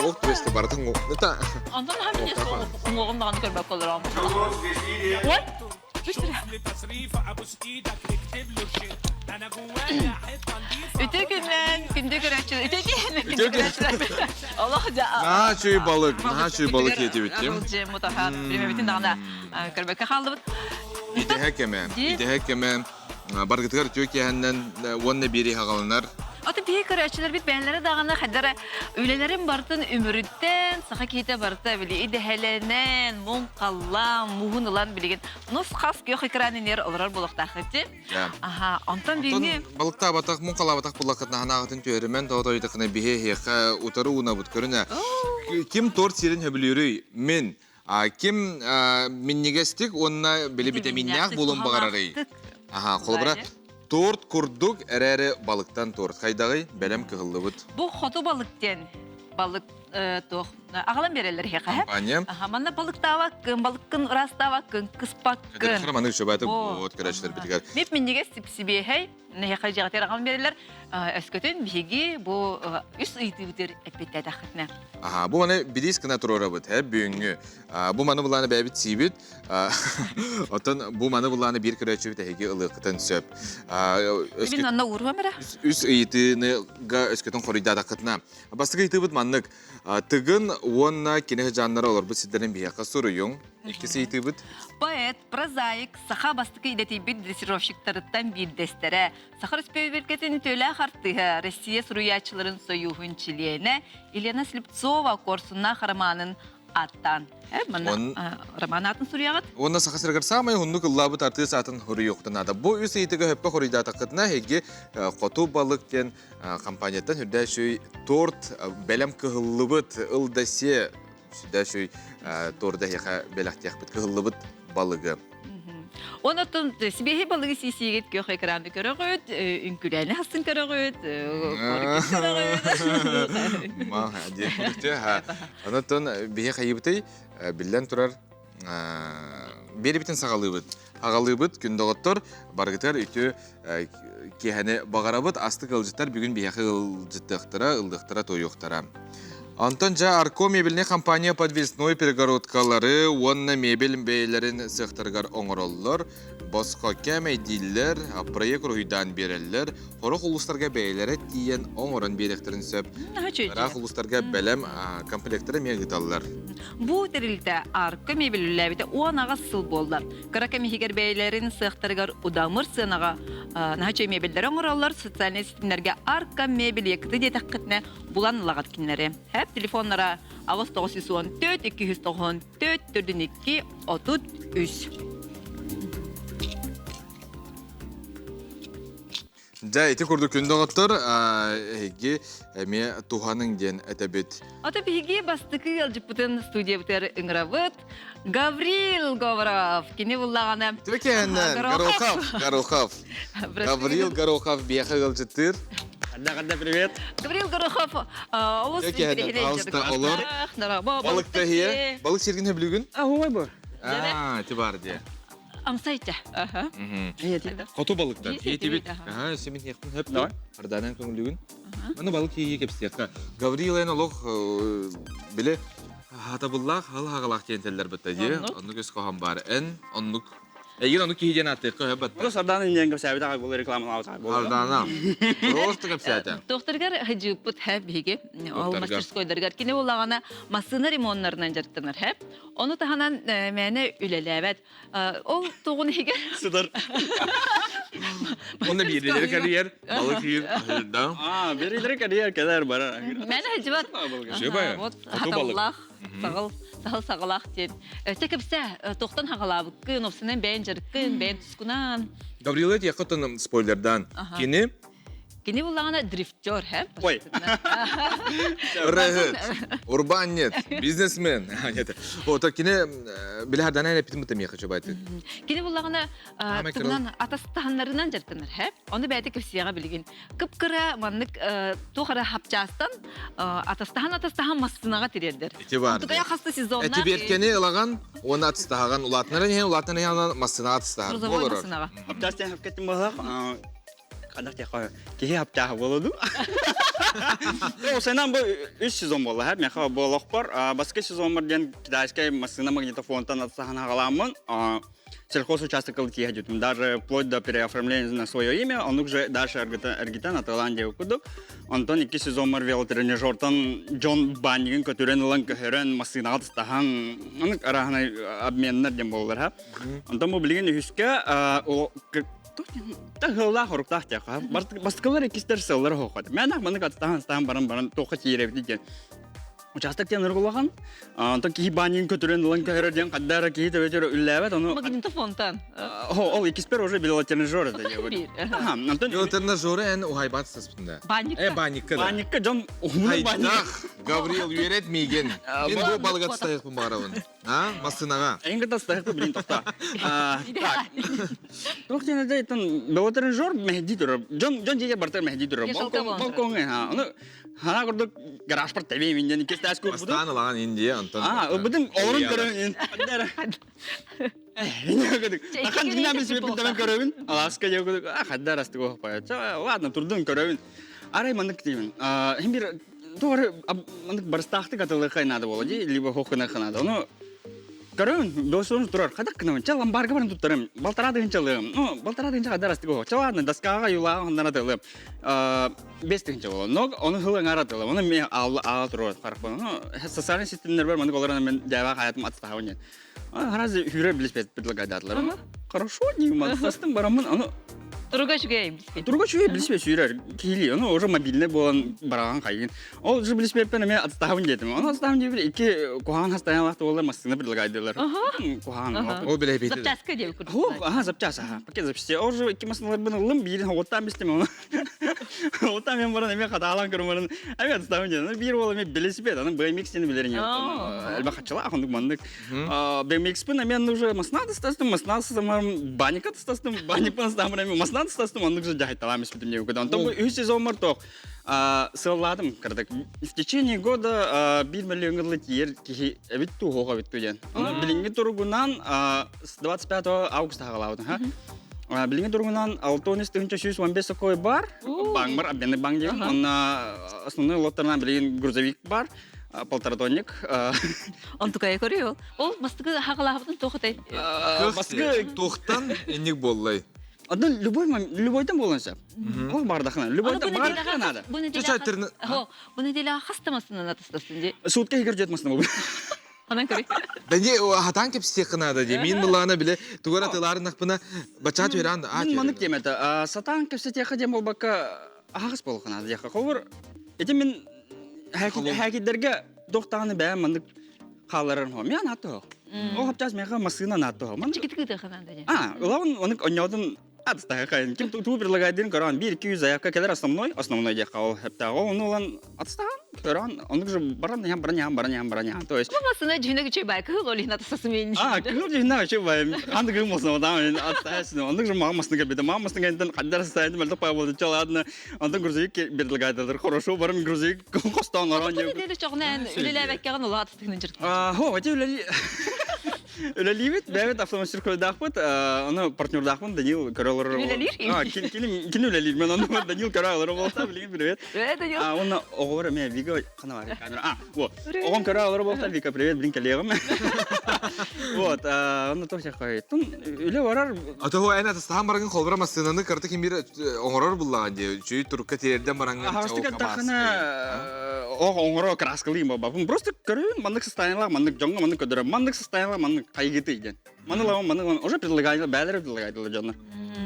Уох түбэстэ барытын уҥуоҕун. Онтон наһаа минньигэс уҥуоҕун даҕаны көрбөккө олороом. Ой! Үтүө күннэн, күндү көрөөччү, үтүө күннэн, күндү көрөөччүлэр. Олох дьа. Наһаа үчүгэй балык, наһаа үчүгэй балык иэтибит. Арылдьы мутаха, биримэбитин даҕаны көрбөккө хааллыбыт. Идэһэ кэмэ, идэһэ кэмэ баргытыгар үтүө киэһэннэн уонна биэри хаҕаланар. Аты биһи көрөөччүлэрбит бэйэлэрэ даҕаны хайдара үлэлэрин барытын үмүрүттэн, саха киһитэ барыта били идэһэлэнэн, муҥхаллаан, муһун ылан билигин нус-хас күөх экран иннигэр олорор буолуохтааххыт Аха, онтон бүгүҥҥү балыктаабатах, муҥхалаабатах буллаххытына ханаағытын түһэримэн тоҕо биһи эһиэхэ утары уунабыт көрүнэ. Ким торт сирин хөбүлүүрүй? Мин. Ким минньигэстик уонна били битэмииннээх буолуон баҕарарый? Аха, холобура, торт курдук эрээри балыктан торт. Хайдаҕый? Бэлэм кыһыллыбыт. Бу хоту балык диэн балык туох аҕалан биэрэллэр эһиэхэ. Компания. Аха, манна балыктаабаккын, балыккын ыраастаабаккын, кыспаккын. Хара маннык сөбөтө вот көрөөччүлэрбитигэр. Мип минньигэс сибиэһэй нэһиэхэ дьиэҕитигэр аҕалан биэрэллэр. Өскөтүн биһиги бу үс ыйытыыбытыгар эппиэттэтэххитинэ. Аха, бу маны бириис гына туруорабыт, э, бүгүҥҥү. Бу маны булааны бэйэбит сиибит. Оттон бу маны булааны биир көрөөччүбүт эһиги ылыаххытын сөп. Мин онно ууруом эрэ. Үс ыйытыыныга өскөтүн хоруйдаатаххытына. Бастакы ыйытыыбыт маннык. Тыгын уонна кини сыдьааннара олорбут сирдэрин биһиэхэ суруйуҥ. Иккис ыйытыыбыт. Поэт, прозаик, саха бастакы идэтийбит дрессировщиктарыттан биирдэстэрэ, Саха Өрөспүүбүлүкэтин үтүөлээх артыыһа, Россия суруйааччыларын сойууһун чилиэнэ Елена Слепцова Куорсуннаах романын ааттаан. Манна роман аатын суруйаҕыт? Уонна Саха сиригэр саамай уһуннук ыллаабыт артыыс аатын хоруйуохтун наада. Бу үс ыйытыга хөппө хоруйдаатаххытына, эһиги Хоту балык диэн компанияттан үрдээ үчүгэй торт бэлэм кыһыллыбыт ыл да сиэ сүрдээх үчүгэй торт эһиэхэ бэлэхтиэхпит кыһыллыбыт балыгы. Онотон сибиэһэй балыгы сиисиигит күөх экраны көрөҕүт, үҥкүүлээни хастын көрөҕүт, көрөҕүт. Онотон биһи хайыбытый биллэн турар биэрибитин саҕалыыбыт. Аҕалыыбыт күн доҕоттор барыгытыгар үтүө киэһэни баҕарабыт. Астык ыалдьыттар бүгүн биһиэхэ ыалдьыттыахтара, ыллыахтара, туойуохтара. Онтон дьэ Арко мебельнай компания подвесной перегородкалары уонна мебель бэйэлэрин сыахтарыгар оҥороллор, босхо кээмэйдииллэр, проект уруһуйдаан биэрэллэр, сорох улуустарга бэйэлэрэ тиийэн оҥорон биэриэхтэрин сөп. Ыраах улуустарга бэлэм комплектары эмиэ ыыталлар. Бу тэрилтэ Арко мебель үлэлээбитэ 18 сыл буолла. Кыра кэм иһигэр бэйэлэрин сыахтарыгар удамыр сыанаҕа наһаа үчүгэй мебеллэри оҥороллор. Социальнай ситимнэргэ Арка мебель якыты диэтэххитинэ булан ылаҕыт кинилэри. Хэп телефоннара 8914 294 42 33. Дьэ, ити курдук күн доҕоттор, эһиги эмиэ туһаныҥ диэн этэбит. Ото биһиги бастакы ыалдьыппытын студиябытыгар ыҥырабыт. Гаврил Говоров. Кини буллаҕына... Түбэкээннэн Горохов, Горохов. Гаврил Горохов биэхэ ыалдьыттыыр. Хадда-хадда привет. Гаврил Горохов олус интэриэһинэй олор. Балык тахия. Балык сиргин хөбүлүгүн? А, ой бу. А, ити бар дии. Амсайта. Хоту балыктар. Тиэтибит. Аха, семин хехпин хөп. Арданан көҥүлүгүн. Маны балык хийи кэпсиэххэ. Гаврил эн олох биле хатабыллаах хал хагалаах диэн теллер бытта дии. Оннук өс хоһон бар. Эн оннук Эгин оннук киһи диэн ааттыахха сөп батта. Бу Сардана диэн кэпсээбит аҕай буолар рекламалаабыт аҕай буолар. Сардана. Просто кэпсээтэ. Тохтаргар хадьыыппыт хэ биһиги ол мастерскойдарыгар кини буоллаҕына массыына ремоннарынан дьарыктанар хэ. Ону таһынан мээнэ үлэлээбэт. Ол тугун иһигэр Сыдар. Онно биирилери кэлиэр, балык иир, да. А, биирилери кэлиэр, кэлэр барар. Мээнэ сылдьыбат. Вот хаталлаах, саҕыл, саһыл саҕалаах диэн. Өтө кэпсэ, тохтон хагалаабыккын, опсунан бэйэн жарыккын, бэйэн тускунан. Гаврила этиэххэ спойлердаан. Кини Кини буллаҕына дрифтер, һэ? Ой. Рэһит, урбаанньыт, бизнесмен. Ото кини билэ хардана эппитин быта миэхэ чубайты. Кини буллаҕына тугунан атастаһаннарынан дьарыктанар, һэ? Ону бэйэтэ кэпсиэҕэ билигин. Кып-кыра маннык туох эрэ хапчаастан атастаһан-атастаһан массыынаҕа тириэрдэр. Ити бар. Тукая хаста сезоннаах. Этибиэркэни ылаган уонна атастаһаган улаатынар иһин улаатынар иһин массыынаҕа атастаһар. Грузовой массыынаҕа. Хапчаас диэн хапкеттин буолах. Ханах тиэхэ киһи хаптааһа буола дуу? Ол бу үс сезон буолла, һэ, меха буолохпор. Баскы сезонмар диэн китайскай массыына магнитофонтан атсахан хаҕаламмын, сельхозучасток тиэхэ дьүтүм. Даже вплоть до переоформления на свое имя, он уже дальше эргитен атылаан диэбит курдук. Онтон икки сезонмар велотренажертан дьон баннигын көтүрэн ылан көһөрөн, массыынаҕа тастаһан, ону арааһынай обменнар диэн буолалар, һэ. Онтон бу билигин үһүскэ Та ыаллаах оруктаах диэххэ. Бастакылар иккистэр сыллар оһоххот. Мен ах маннык аттахан астаан баран баран туохха тиирэбит диэн. Участок диэн ыргулахан. Онтон киһи баннин көтүрэн ылан көһөрөр диэн хаддара киһи төбөтөр үллээбэт ону. Магнитофонтан. Ол иккиспер уже велотренажер это я. Ага, онтон Велотренажеры эн уһайбат сыспында. Банникка. Э, банникка да. Банникка дьон уһуну банник. Гаврил үөрет миигин. Мин бу балыгат стайықпын барабын. А, массынаҕа. Эйин кытта астаһыкпы билин тохта. Так. Туох диэн этэ, итин велотренажер мэһэйдии турар. Дьон дьон дьиэ барта мэһэйдии турар. Балкоҥҥа ха. Ону хана курдук гаражпар тэбиэм иннен иккис таас курбутум. Бастаан ылаҕан Индия, онтон. А, ылбытым олорун көрөн Ахан динамик билсибиппин көрөбүн. Аласка дьэ курдук, а хаддар астык оһоппайа. Ладно, турдун көрөбүн. Арай маннык деймин. Хим бир Тугары маннык барыстаахтык атылыахха наада буола дии, либо хохкыныахха наада. Ону көрөбүн, досуон турар. Хадак гынабын, чэ ламбарга баран туттарым. Балтараа тыһынчалыым. Ну, балтараа тыһынча хаддар астык оһо. Чэ ладно, доскаҕа юлааҕа ханнара атылыам. Бес тыһынча буола. Но ону хыл аҥаар атылым. Ону мен аала турар харахпын. Ону социальный системнер бар, маннык олорон мен дьээбэ хаятым атыстаһабын диэн. Разве хүрэ билиспет предлагайдаатылар. Хорошо, деймин, атыстастым бараммын, ону Туруга үчүгэй билиспет. Туруга үчүгэй билиспет сүүрэр. Киһили, ону уже мобильный буолан бараҕан хайгын. Ол же билиспеппен эмиэ атыстаһабын диэтим. Ону атыстаһабын диэбит икки куһаҕан хастайаалаах буоллар массыына предлагайдылар. Куһаҕан. Ол билэбит. Запчаска диэбит курдук. Ага, запчас, ага. Пакет запчасти. Ол же икки массыналарбын ыллым, биирин хоҕуттаан бистим ону. Оттан мен баран эмиэ хатаалаан көрөн баран эмиэ атыстаабын диэн. Биир уол эмиэ велосипед, аны BMX диэн билэрин элбэх хаччылаах оннук маннык. BMX-пин эмиэ уже масна тастастым, масна тастым, баника тастастым, баникпын астаамын эмиэ масна тастастым, оннук же дьаһайталаам испитим диэбиккэ. Онтон бу үһүс сезонмар тоох сыаллаатым кырдык. В течение года 1 миллион ылы тиийэр киһи эбит туу, хоох эбит туу диэн. Аны билиҥҥи туругунан с 25 августа хагалаабытым, ха. Билиҥҥи туругунан 6 115 сокой бар. Банк бар, обменный банк диэн. Онно основной лоттарынан билигин грузовик бар, полторатонник. Онтукайа көрүө. Ол бастакы хагалаабытын туох этэй? Бастакы Туохтан инник буоллай? Одно любой любойтан буолан сөп. Ол бардахына. Любой бардахына надо. Бу неделя Бу неделя хастамасынан атыстасын ди. Сутка игер жетмасына бу. Анан көрүй. Да не хатан кепсиэх надо ди. Мин мылаана биле тугара тылаарынахпына бачаат үөран а. Мин маннык диэм это. Сатаан кепсетиэхэ диэн буолбакка аһаҕас буолуохха наада диэххэ. Холобур ити мин хээкидэргэ дохтаҕаны бэйэм маннык хаалларарым хо. Мен нааттоох. Ол хапчаас меха массыына нааттоох. Чикит кытыаха наада диэн. А, ылабын онык онньоодун атыстаһа Ким туу предлагайдын көрөн бир 200 заявка келер основной, основной диэххэ ол хэптээҕи ону ылан атыстаһан көрөн оннук же баран ян баран ян баран ян баран ян то есть Бу массыына дьүһүнэ үчүгэй бай кыһыл ол иһин атыстасым А, кыһыл дьүһүнэ үчүгэй бай. Ханды кыһыл болсун одам атыстаһасың. Оннук же мага массыына кэлбитэ. Мага массыына кэлбитен хандар астайдым мэлдэ пай болду. Чал ладно. Онтон грузовик предлагайдылар. Хорошо, барым грузовик хостон орон. Бу неделе чоҕунан үлэлээбэккэҕин улаат тыһын жырт. Хо, эти үлэли Үлэлиибит, бэйэбит автомастерскойдаахпыт, ону партнердаахпын Данил көрө олорор. Үлэлиир? А, кини үлэлиир, мен ону Данил көрө олорор буолта, билигин привет. Э, Данил. А, уонна оҕолор эмиэ Вика хана бар камера. А, вот. Оҕом көрө олорор буолта, Вика, привет, блин, коллегам. Вот, онно туох дьахай. Тун үлэ барар. А то эн атастахан барагын холбура массыынаны карта ким бир оҥорор буллаҕын дии. Үчүгэй турукка тиэрдэн бараҥҥын. Аһаҕастык эттэххинэ, ох оҥоро краскалыым бабын. Просто көрөбүн, маннык состояниелаах, маннык дьоҥҥо маннык көрдөрөм, маннык состояниелаах, маннык хайгытый диэн. Маны лавам, маны лавам. Уже предлагали, бээлэр предлагали дьоннор.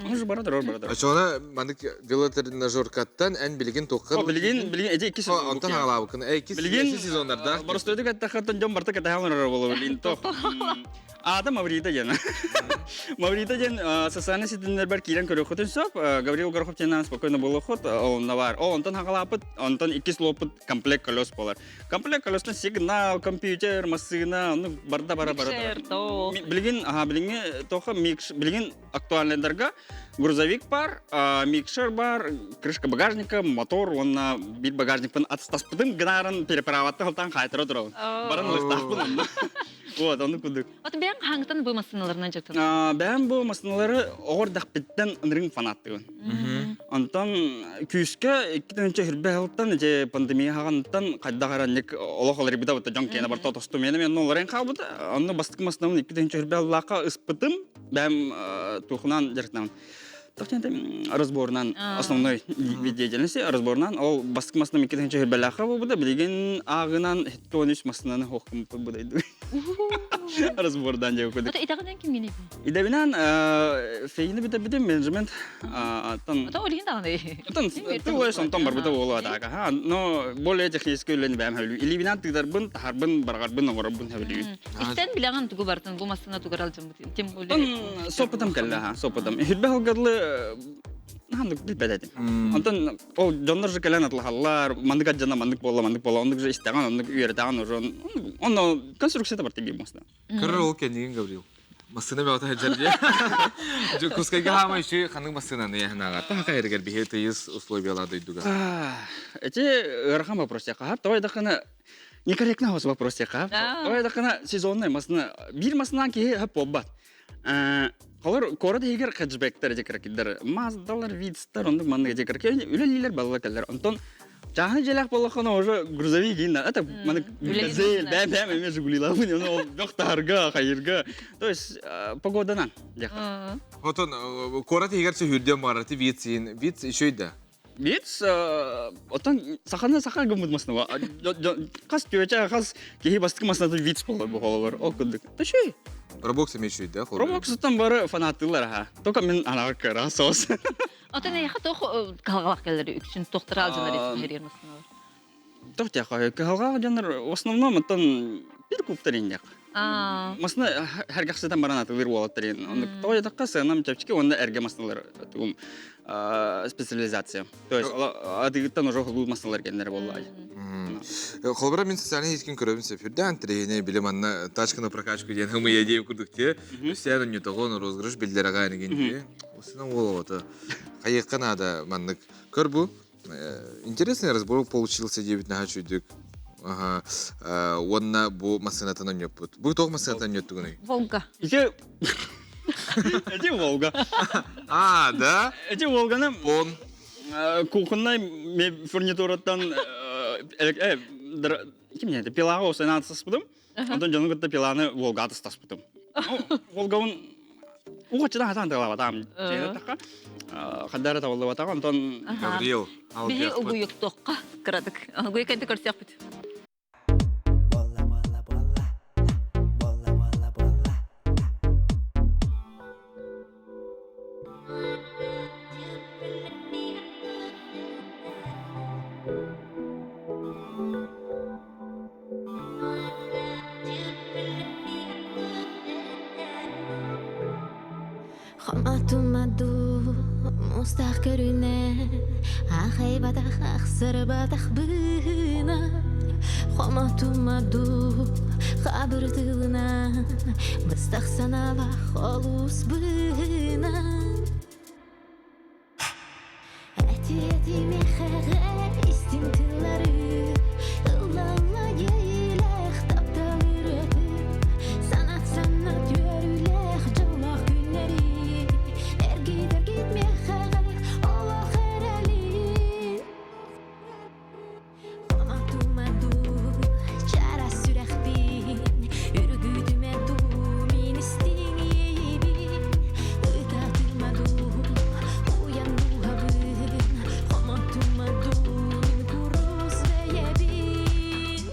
Оны же бара турар, бара турар. Очоҕуна маннык велотренажеркаттан эн билигин туохха Билигин, билигин эти икки сезон. Онтон аҕалаабыккын. Икки Билигин сезоннардаах. Боростуойдук эттэххэ, дьон барыта кэтэһэн олорор буолуо билигин тоқ. Аата Маврита диэн. Маврита диэн социальнай ситимнэрбэр киирэн көрүөххүтүн сөп. Гаврил Горохов диэн спокойно буолуоххут. Онно бар. Ол онтон хагалааппыт, онтон иккис лоппут комплект колес буолар. Комплект колестан сигнал, компьютер, массыына, ну барда бара бара. Билигин, аха, билиҥҥи тоха микс, билигин актуальныйдарга грузовик бар, микшер бар, крышка багажника, мотор уонна биир багажникпын атыстаспытым гынарын переправатты халтан хайтара турабын. Баран ылыктаахпын онно. Вот, ону кудук. Ото бэйэҥ хаһааҥҥыттан бу массыыналарынан дьарыктанар? Бэйэм бу массыыналары оҕор дахпиттан ынырыҥ фанаттыгын. Онтон күүскэ 2020 сылтан ити пандемия хаҕаныттан хайдах эранник олох олорбута бутта дьон киэнэ барта тосту миэнэ мен олорон хаалбыта. Онно бастакы массыынабын 2020 сыллаахха ыспытым. Бэйэм туохунан дьарыктанабын. Разборунан основной вид деятельности разборунан ол бастакы массыынам 2020 буолбута билигин ааҕынан 73 массыынаны хоһкуммуппут будайдыбы. Разбордан диэки кудук. Ото итэҕинэн кимҥиний? Идэбинэн фейини бүтэрбитим менеджмент аттан Ото ол иһин даҕаны. Оттон тылы сонтон барбыта буолуо атака. Но более технический үлэни бэйэм хөбүлүү. Илиибинэн тыытарбын, таһарбын, барҕарбын, оҥорорбун хөбүлүүбүн. Истэн билэҕин тугу бартын бу массыына тугар алдьаммытын. Тем более. Оттон соппутам кэллэ, ха, соппутам. Хүрбэ сылгыдлы ханнык билбэт этим. Онтон ол дьоннор же кэлэн атлахаллар, маннык адьана маннык буолла, маннык буолла, оннук же истэҕин, оннук үөрэтэҕин уже онно конструкцията барта биир муоста. Көрөр ол кэннигин Гаврил. Массыына бөҕөтө сылдьар дии. Дьокуускайга хаама үчүгэй ханнык массыынаны яһынаҕа? Таха эригэр биһи тыйыс условиялаах дойдуга. Эти ыарахан вопрос хаһап. Давай дахына некорректно хос вопрос хаһап. Давай дахына сезонный массыына биир массыынан киһи хөп буолбат. Холор куорат иһигэр хэтчбэктэр дьэкиркиддэр, Маздалар, Вицтар, оннук маннык дьэкирки үлэлиилэр балла кэллэр. Онтон чааһынай дьиэлээх буоллаххына уже грузовик гинна. Это маннык газель, бэм-бэм эмиэ Жигулилабын, ону ол бөх таһарга, хайырга. То есть погоданан дьэхэ. Отон куорат иһигэр сүһүрдүөн баҕарар ти Виц Виц еще да. Виц отон саханы саха гыммыт массыына. Хас түөчэ хас киһи бастакы массыната Виц болор бу Ол курдук. Төшөй. Пробокс эмиэ үчүгэй да? Пробоксуттан бары фанаттыылар аха. Только мин анаҕа кыра соус. Отон эйиэхэ туох кыһалҕалаах кэллэр үксүн туохтара алдьанар этин массыыналар? Туох диэхэ кыһалҕаах дьоннор в основном оттон бир кубтар иннек. Масына хэргэхситэн баран атылыр уолаттар ин. Оннук тоҕо диэтэххэ сыанам чэпчэки уонна эргэ масыналар тугум специализация. То есть адыгыттан уже холуу масыналар кэллэр буолла. Холобура мин социальный сетькин көрөбүн сөп. Үрдээн тирэһине били манна тачка на прокачку диэн хымыйа диэн курдук тиэ. Үстээн онньутоҕун розыгрыш биллэрэҕэ энигин тиэ. Осына уол оҕото. Хайыахха наада маннык. Көр бу интересный разбор получился диэбит наһаа үчүйдүк. Аха. Уонна бу массыынатын онньоппут. Бу туох массыынатын онньоттугунуй? Волга. Ити Эти Волга. А, да? Эти Волганы Он. Кухоннай фурнитураттан ким это пилаға осайна атыспытым. Онтон дьону кытта пиланы Волга атыстаспытым. Волгабын уҕаччыдан хатан тыалабатаам тахха хаддара табыллыбатаҕа онтон Гаврил Биһи угуйуктуохха кыратык. Угуйукканты көрсүөхпүт. Хомотумаду мустах көрүнэ Ахайбатах ахсарбатах быһына Хомотумаду хабыр тылына Быстах санаалах олус быһына Эти-эти миэхэҕэ истиҥ тыллары Ылла-ылла иэйиилээх таптал ырыатын Санат-санат үөрүүлээх дьоллоох күннэри Эргит-эргит миэхэҕэ олох эрэлин Хомотума дуу, чараас сүрэхпин, Үргүтүмэ дуу, мин истиҥ иэйиибин, Ытатыма дуу, уйан дууһабын, Хомотума дуу, мин курус бэйэбин.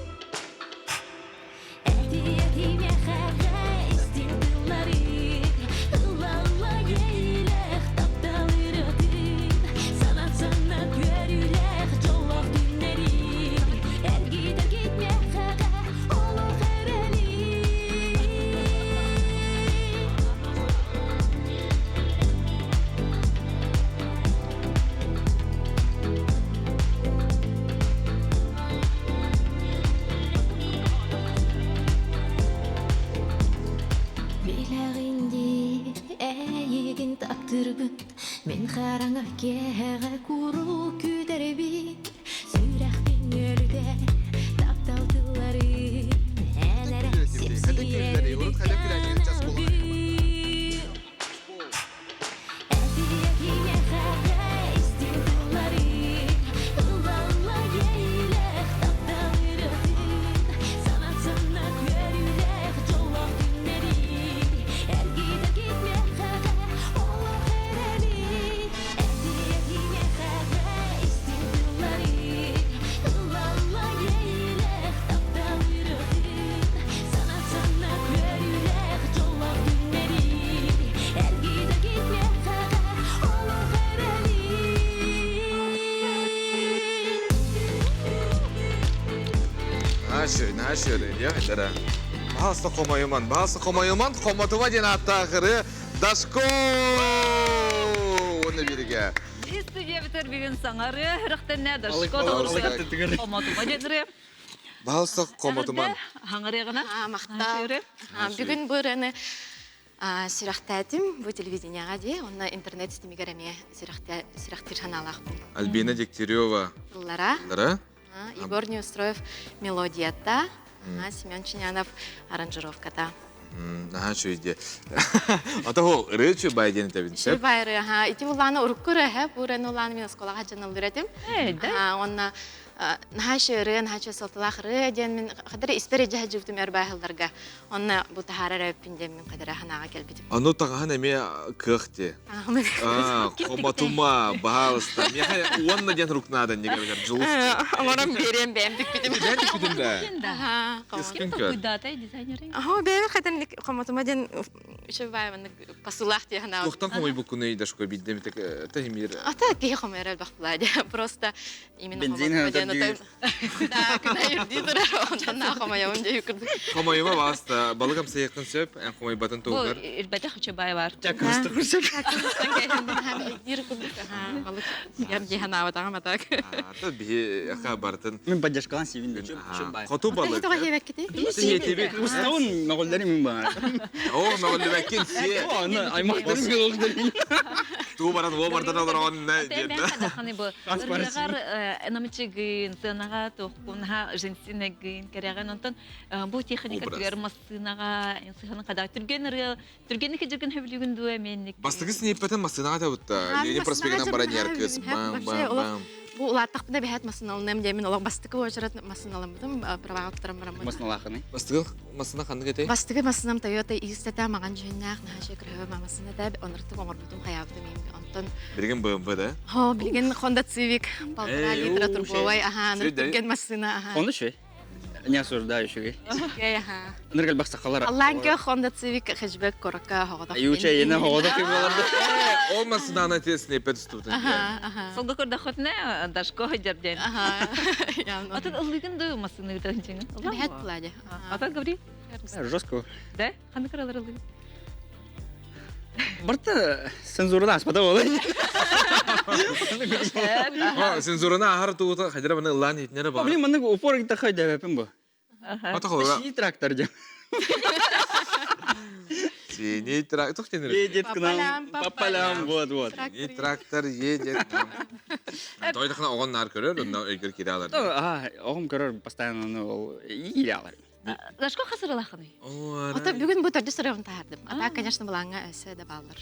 Эти-эти миэхэҕэ истиҥ тыллары, Ылла-ылла иэйиилээх таптал ырыатын, Санат-санат үөрүүлээх дьоллоох күннэри, Эргит-эргит миэхэҕэ олох эрэлин. Билэҕин дии, эйигин таптыырбын, мин хараҥа киэһэҕэ куруук күүтэрбин, сүрэхпин үөрүтэ таптал тылларын эн эрэ сипсийэр. Наша дьэ Баалса хомойуман, баалса хомойуман, хомотума диэн ааттаах ырыа Дашко! Уонна биригэ. Студиябытыр бүгүн саҥарыа үрөхтэннэ Дашко толорсуга хомотума диэн ырыа. Баалса хомотуман. Хаҥарыаҕына. Махтал. Бүгүн бу ырыаны сүрэхтээтим бу телевидениеҕа дии, онно интернет ситимигэр эмиэ сүрэхтиир санаалаахпын. Альбина Дегтярева. Тыллара. Тыллара. Егор Неустроев мелодията, Семен Чинянов аранжировката. Наһаа үчүгэй дии. Ата ол ырыа үчүгэй баай диэн этэбин сөп? Үчүгэй баай ырыа, ити улаана урукку ырыа, бу ырыаны улаана мин оскуолаҕа дьаналлыр этим. Уонна наһаа үчүгэй ырыа, наһаа үчүгэй суолталаах ырыа диэн мин хадары испэр илдьэ сылдьыбытым өр баайылларга. Онно бу таһаарар эбиппин диэн мин хадара санааҕа кэлбитим. Ону таҥаһын эмиэ кыах дии. Хомотума, баһаалыста. Миэхэ уонна диэн рук надо не говорят. Дьулус. Оҥорон биэриэм бэйэм тикпитим. Бэйэм тикпитим да. Ким толкуйдаата дизайнеры? Аха, бэйэм хатан хомотума диэн үчүгэй баай маннык посылаах дии санаабыт. Туохтан хомойбуккунуй Дашко биирдэ эмитэ тэһимиир. Ата киһи хомойор элбэх буолаа дии. Просто именно Бензин хомотума диэн Да, күнэ үрдүү турар, онтон наа хомойобун дии курдук. Хомойума баста, балык амсайыаххын сөп, эн хомойбатын туһугар. Бу ирбэтэх үчүгэй бар. Ча кырыстык сөп. Диир курдук, балык яр дии санаабатаҕым атак. Ата биһи аха барытын. Мин поддержкалан сиибин да Хоту балык. Тоҕо хиэбэккити? Сиэтибит. Устабын мөҕүллэри мин баар. Оо, мөҕүллүбэккин сиэ. Аймахтарым мөҕүллэрин. Туу баран, уо бардан олороҕун Ханы бу ырыаҕар намычыгын, сыанаҕа туохкунха женсинэгин кэрэҕин онтон бу техника түгэр массыынаҕа сыһаны хада түргэн ырыа түргэнник кыдьыргын хөбүлүгүн дуо эмиэнник Бастакы сниппетин массыынаҕа табытта. Ленин проспегынан баран иһэр кыыс. Бам бам бам. Бу улааттахпына бэһэт массыыналаныам диэмин олох бастакы уочарат массыыналаммытым праваҕа туттаран бараммын. Массыыналаахыный? Бастакы массыына ханнык этэй? Бастакы массыынам Toyota East-этэ маҕан дьүһүннээх наһаа үчүгэй кыраһыба массыына этэ онортук оҥорбутум хайаабытым иһин онтон Билигин BMW да? Хо, билигин Honda Civic полтора литра турбовай аха түргэн массыына аха. Honda үчүгэй. Не осуждаю үчүгэй. Үчүгэй аха. Ынырык элбэх сахалар. Аллаан көх Honda Civic хэтчбэк куоракка хоҕотох. Юча иэнэ хоҕотох ким боларды. Ол массыынаны сниппет устубутун. Аха, аха. Сылга көрдөххүтүнэ Дашко сылдьар диэн. Аха. Атын ыллыгын да массыына ыытан чиҥин. Бэһэт пладе. Ата говори. Жестко. Да? Ханнык кыралар ыллыгын? Барта цензураны аспата болай. Цензураны ахар тугута хадира баны ыллаан иһитиннэрэ бар. Блин, маннык упор гита хайда бу. Ата холора. Синий трактор дем. Синий трактор. Тух тенер? Едет к нам по полям. Вот, вот. Синий трактор едет к нам. Тойдахна оҕон нар көрөр, онно өйгөр кире алар. А, оҕом көрөр постоянно, ну, иле алар. Дашко хасырылахыный? Ото бүгүн бу төрдүс ырыабын таһаардым. А так, конечно, былааҥҥа өссө да бааллар.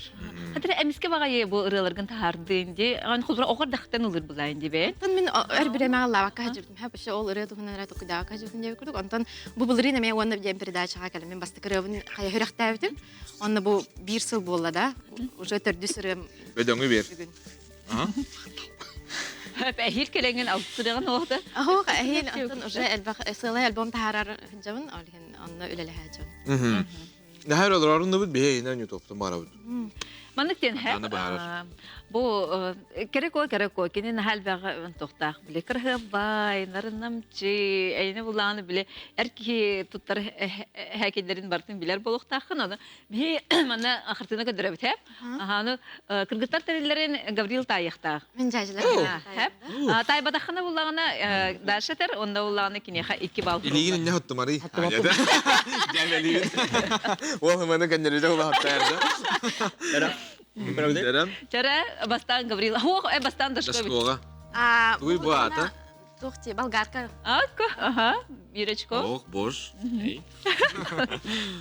Хатыр эмиске баҕайы бу ырыаларгын таһаардын ди. Ан холбура оҕор дахтан ылыр булаан ди бэ. Онтон мин өр биремэҕэ лаавакка хаджыбытым. Ха вообще ол ырыа туһунан эрэ токудаакка хаджыбытым диэбит курдук. Онтон бу былырыын эмиэ уонна диэн передачаҕа кэлэн мин бастакы ырыабын хайа сүрэхтээбитим. Онно бу биир сыл буолла да. Уже төрдүс ырыам Бөдөҥү бер. бүгүн. Эһиил кэлэҥин алтырыгын оҕото. Аһуох эһиил онтон уже элбэх сыалай альбом таһаарар дьабын, ол иһин онно үлэлэһэ дьон. Наһаа олороруннубут биһи инэн ютубтан барабыт. Маннык диэн һэ Аны баарар. бу кэрэ куо кэрэ куо кини наһаа элбэҕи тохтаах били кырыһыбай нарынамчы эйне булааны били эр киһи туттар һээкиллэрин барытын билэр буолуохтааххын ону биһи манна хартыына көрдөрөбүт һэ Аһааны кыргыттар тэриллэрин Гаврил таайыахтаах. Мин дьаадьылар. Хэп. Таайбатаххына буллаҕына Даша этэр, онно буллаҕына киниэхэ 2 балл. Илиигин инне хоттумарый. Дьэмэлиин. Ол маны кэннэридэ улааттаарда. Правда? Чара бастаан Гаврил. Хуох, бастаан Дашко. Дашкоға. Туй бу ата. Туох ти, болгарка. Акка, ага, Ирочко. Ох, бош.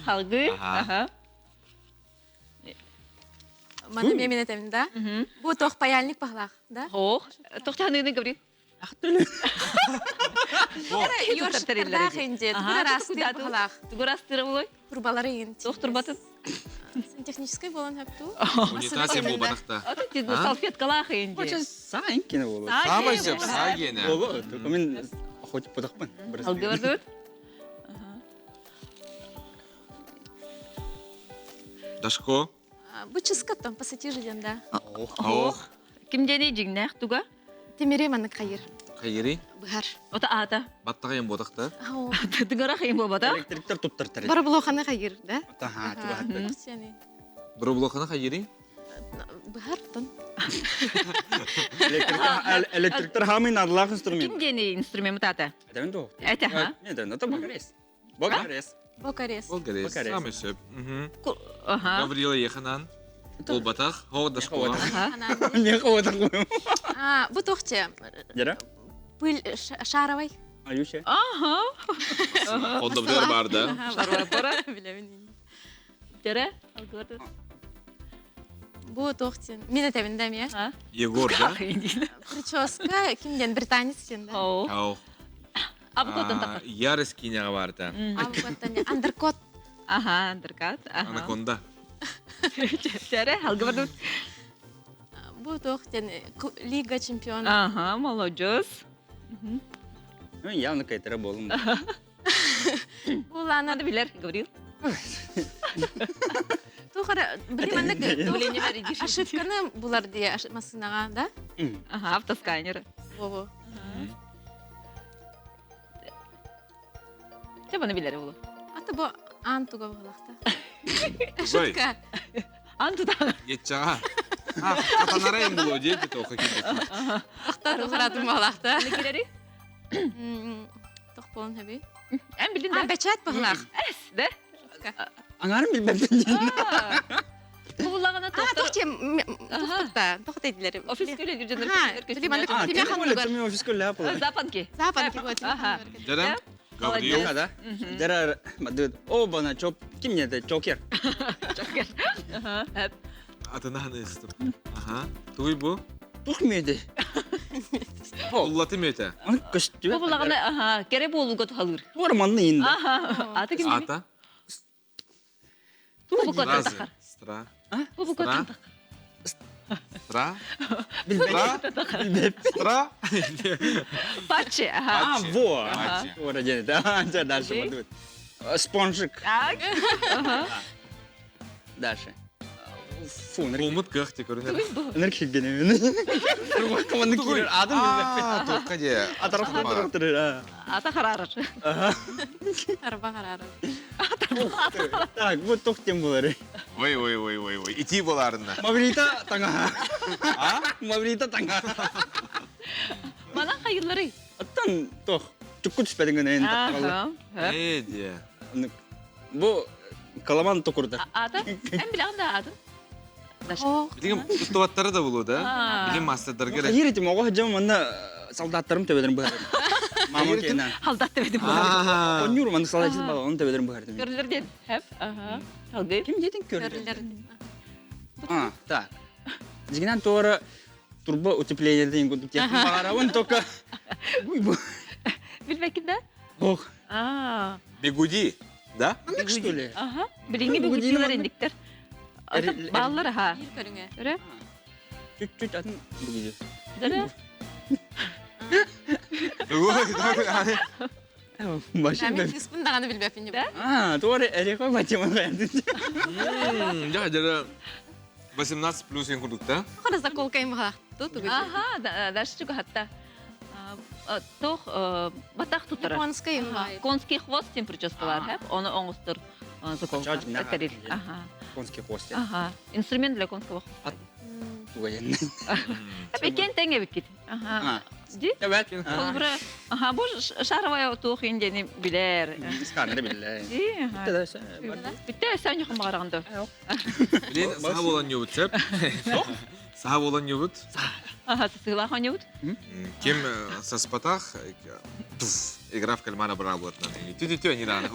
Халгы, ага. Маны мен этемин да. Бу тох паяльник пахлах, да? Ох, тохтаныны говори. Ёршиктардаах инде, тугурастыр пахлах. Тугурастыр булой? Турбалары ин. Тох турбатын? Сантехнический болон хөпту. Унитаз эм болбатахта. Аты салфеткалаах инде. Хоча саайын болу. Самай сөп, саагене. Болу, только мен хоть пытақпын. Алгы Дашко. Бу чыскаттан пассатижи ден да. Ох. Ким дени жигнэх туга? Темире маннык хайыр. Хайырый? Быһар. Ота аата. Баттаҕайым буотахта. Тыгара хайым буолбата. Электриктер туттар тэрил. Барабулоханы хайыр, да? Таха, туга Барабулоханы хайырый? Быһар тон. Электриктер хамый надлаах инструмент. Ким диэни инструмент аата? Этэбин дуо? Этэ, ха? Нет, это бокарес. Бокарес. Бокарес. Бокарес. Самый сөп. Ага. Гаврила Еханан. Болбатах, хоҕо школа. Не хоҕо А, бу тухче. Дера? Пыль шаровой. Аюше. Ага. Холдобдер бар да. Шаровой бара. Билебин. Дера? Бу тухче. Мен этебин да ме. Егор, да? Прическа кимден британец сен да. Ау. Абыкоттан тақыр. Ярыс киняға барда. Абыкоттан андеркот. Ага, андеркот. Анаконда. Дера, алгы Бу тухтен Лига чемпионов. Ага, молодец. Ну, явно кайтара болым. Булана. Надо билер, говорил. Тухара, билиманнык ошибканы булар дие масынаға, да? Ага, автосканер. Во-во. Те баны билер болу. Ата бу ан туга булакта. Ошибка. Ан туда. Етчаға. Катанарайым болу дейді тоқы кебек. Ахта тухаратым балакта. Некелери? Тох болун хаби. Ән билдин А, да? бәчәт бахлах. Әс, да? Аңарым билбеппин. Кубулагана А, тоқтор. тохче, тохтукта, тохтайдилер. Офис көлө жүржөндөр. Билиманнык тиме ханныгар. Офис көлө апла. Запанки. Запанки вот. Ага. Жарам? Гавриил. Да? Дера, оба чоп, ким не это, чокер. Чокер. Ага. Атына ыстым. Ага. Туй бу? Тух меди. Уллаты мете. Аны көстү. Кубулагана, ага, кере болуга тухалыр. Туар манны инде. Ага. Аты ким? Ата? Кубукоттан тахар. Стра. Кубукоттан тахар. Стра. Стра. Стра. Патчи, ага. А, во. Патчи. Туар деді. Да, дальше подумать. Спонжик. Так. Ага. Дальше. Фу, Кулмут кых көрінер. Ныр килгене. Команда кирер адам билбеппин. Тоққа де. Атарах Ата харарыр. Арба харары. Так, вот тохтем булары. Ой, ой, ой, ой, ой. Ити боларына. Маврита таңа. А? Маврита таңа. Мана хайыллары. Аттан тох. Чукку түспәдең генә инде. Ага. Э, де. Бу каламан токурда. Ата? Ән биләгән да атын. Билген туттубаттары да болу да. Билим мастердар керек. Хайыр итим, ого хаҗам манда солдаттарым төбәдән бу. Мама кена. Халдат төбәдән бу. Онюр манда солдат бала, оны төбәдән бу. Көрләрдән. Хәп. Ага. Халгы. Ким дедин көрләр? Көрләрдән. А, так. Дигәннән тора турбо утепление дигән күтеп тип барабын только. Буй бу. Билбәкин да? Ох. А. Бегуди, да? Андык что ли? Ага. Билиңе бегудилар индиктер. Баллар ха. Бир көрүңө. Өрө? Чуть-чуть атын бугиди. Дөрө? Машина. Мен кыспын даганы билбеппин. Да? А, туары эрехой батеман каянды. Я жара 18 плюс ең курдук да? Хара заколка им халакту тугу. Ага, дальше чуга хатта. Тох батах тутара. Конский им Конский хвост тем прическалар, хәп? Оны оңыстыр заколка. Ага. Конский хвост. Ага. Инструмент для конского хвоста. Тугаен. Хәп, экен тәңе бит Ага. Ди? Evet. Холбра. Ага, бу шаровая тух индени билер. Сканер билер. Ди, ага. Битте сен юхым караганда. Билен саха болан юбут сеп. Саха болан юбут. Ага, сыла ханют. Кем саспатах игра в кальмара брал вот на. Тю тю тю не рано.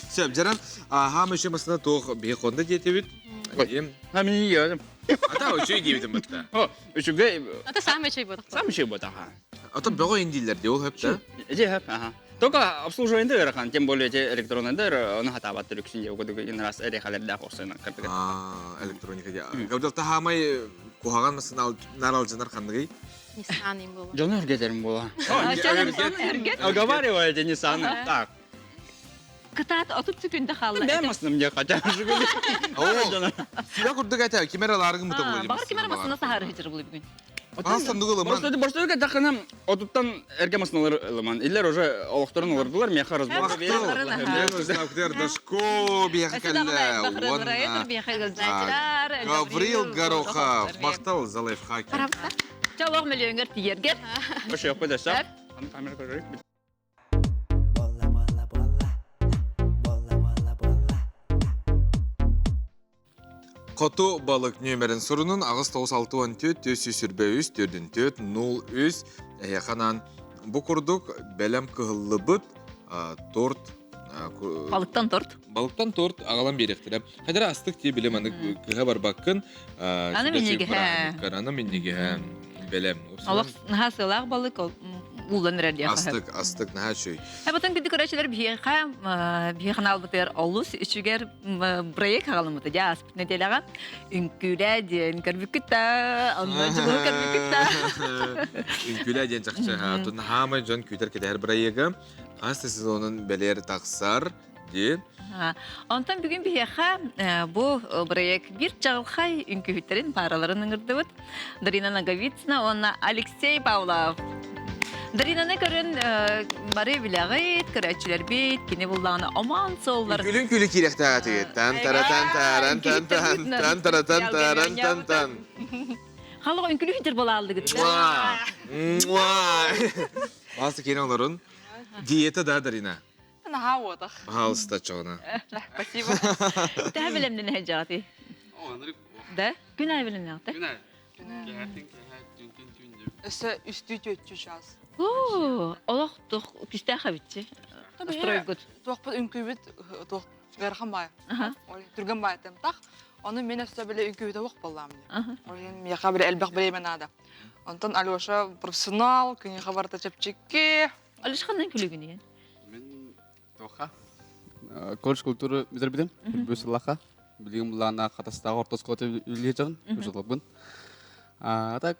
Все, жаран. Ага, мы еще масына тох бихонда детебит. Ем. А мен я. Ата өчөй дейбитим бытта. О, үчүгө Ата сам үчөй бодох. сам үчөй бодох. Ата бөгө индилер де ол хөп да. Же хөп, ага. Только обслуживание дыр, тем более те электронный дыр, оны хата баттыр үксүн же окудуг ин раз эрехалер да хорсына кырдык. А, электроника де. Гавдал тахамай кухаган масын нар алжынар кандыгый. Nissan им боло. Жон өргетерим бола. Өргет. Оговариваете Nissan. Так. Кытаат отуп түкүндө халла. Мен масыным же кача. О. Сюда курдук айта, кимер аларгы мыта болду. Багыр кимер масына сахары хижир булу бүгүн. Астан ылыман. Просто просто кэтаххына отуттан эргэ масыналар ылыман. Иллер уже олохторун олордулар, меха разбор. Дашко биэхэ кэллэ. Гаврил Горохов. Махтал за лайфхаки. Чалох миллионер тиергер. Вообще, қойда, Аны камера көрөрүк. Хоту балык нүөмэрин сурунун 8 9 64 423 44 03 эһиэхэ бу курдук бэлэм кыһыллыбыт торт. Балыктан торт. Балыктан торт аҕалан биэриэхтэрэ. Хайдара астык тии билим аны кыһа барбаккын. Аны минньигэһэ. Аны минньигэһэ бэлэм. Олох наһаа сыалаах балык уулан эрэр диэхэ. Астык, астык наһаа үчүгэй. Эбэтэн күндү көрөөччүлэр биһиэхэ биһи ханаалбытыгар олус үчүгэр проект хаҕаламмыта дьэ ааспыт нэдиэлэҕэ үҥкүүлээ диэн көрбүккүт да онно дьулуһу көрбүккүт да. Үҥкүүлээ диэн чахчы хаамай дьон күүтэр кэтэһэр бырайыага хас да сезонун бэлиэр тахсар дии. Онтон бүгүн биһиэхэ бу проект биир чаҕылхай үҥкүүһүттэрин паараларын ыҥырдыбыт. Дарина Наговицына уонна Алексей Павлов. Даринаны көрөн бары билэҕит, көрөөччүлэрбит, кини буллаҕына омоон суоллар. Күлүн күлү киирэхтээҕэ тиги. Тан тара тан таран тан тан тан тара тан таран тан тан. Халык үҥкүлү болааллыгыт. Муа! Муа! Баасы киирэн олорун. Диета да, Дарина? Наһаа уотах. Пожалуйста, чоҕуна. Спасибо. Тэһэ билэмнен эһэдьаҕати. Да? Күн ай билэмнэҕте. Күн ай. Кэһэтин кэһэт түнтүн түн деп. Өссө үстүү түөччү час. Оо, олох тух күстээх эбитчи. Стройгут. Туохпут үҥкүүбүт туох ыарахан баай. Түргэн баай тах. Ону мен өссө биле үҥкүүбүтэ уох боллаам дии. Ол иһин миэхэ биле элбэх бириэмэ наада. Онтон Алеша профессионал, күнүхэ барыта чэпчэки. Алеша ханан күлүгүнүйэн? Мен тоха. Колледж культуры бүтэрбитим. Бүс сыллаха. Билигин булаана Хатастааҕы орто оскуолата үлэлиир дьон. А так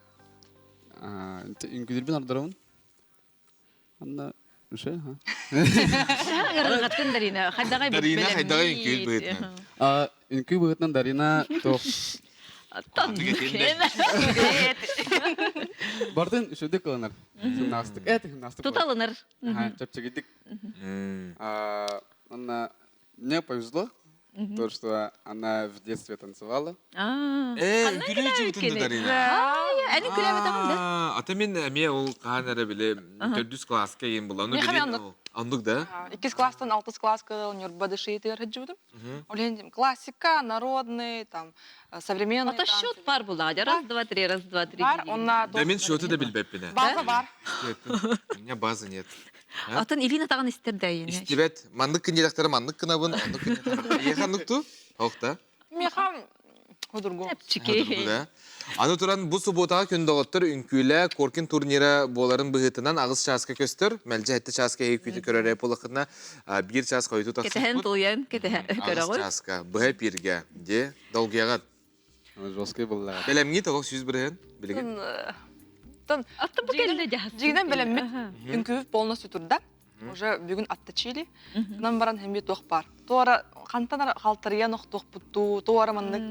үҥкүүлүүрбүн ордоробун. Анна үше, ха. Ырыгаттын Дарина, хайдаҕай Дарина хайдаҕай үҥкүүл быһыытынан. Үҥкүү быһыытынан Дарина туох Бардын үчүгдүк ылынар. Сымнаастык. Эт сымнаастык. Туталынар. Чэпчэкитик. Анна мне повезло, то, что она в детстве танцевала. Э, үҥкүүлүү жыбытын Дарина. Әни күләбетәгән да. Ата мен эмиэ ол хаан эрэ биле төрдүс класска ең була. Ону Миэхэ билин оннук. Оннук да? Иккис класстан алтыс класска Нюрба дышиытыгар сылдьыбытым. Ол иһин классика, народный, там, современный Ата счет бар була. Раз, два, три, раз, два, три. Бар, онна Да мен счеты да билбэппин. База бар. У меня базы нет. Атын Илина тагын истер дайын. Истибет. Маннык күнделэхтері маннык кынабын, оннук күнделэхтері. Ехан нукту? Хоқта. Миэхэ худургу. Чики. Да. Аны туран бу субботаҕа күн доҕоттор үҥкүүлэ Коркин турнира буоларын быһыытынан аҕыс чааска көстөр. Мэлдьи 7 чааска эһи күүтэ көрөрө буолахына 1 час хойуту Кетehen тахсыппыт. тулуйан кетehen Аҕыс көрөҕүт. чааска быһа пирге де долгуяҕат. Жесткий был. Бэлэмҥи толох 100% билигин. Тон Атты бу келде жахас. Жигинен белеммит үҥкүүбүт полностью турда. Уже бүгүн аттачили. Нам баран хэмби туох бар. Туора хантан халтарыян охтуохпуттуу, туора маннык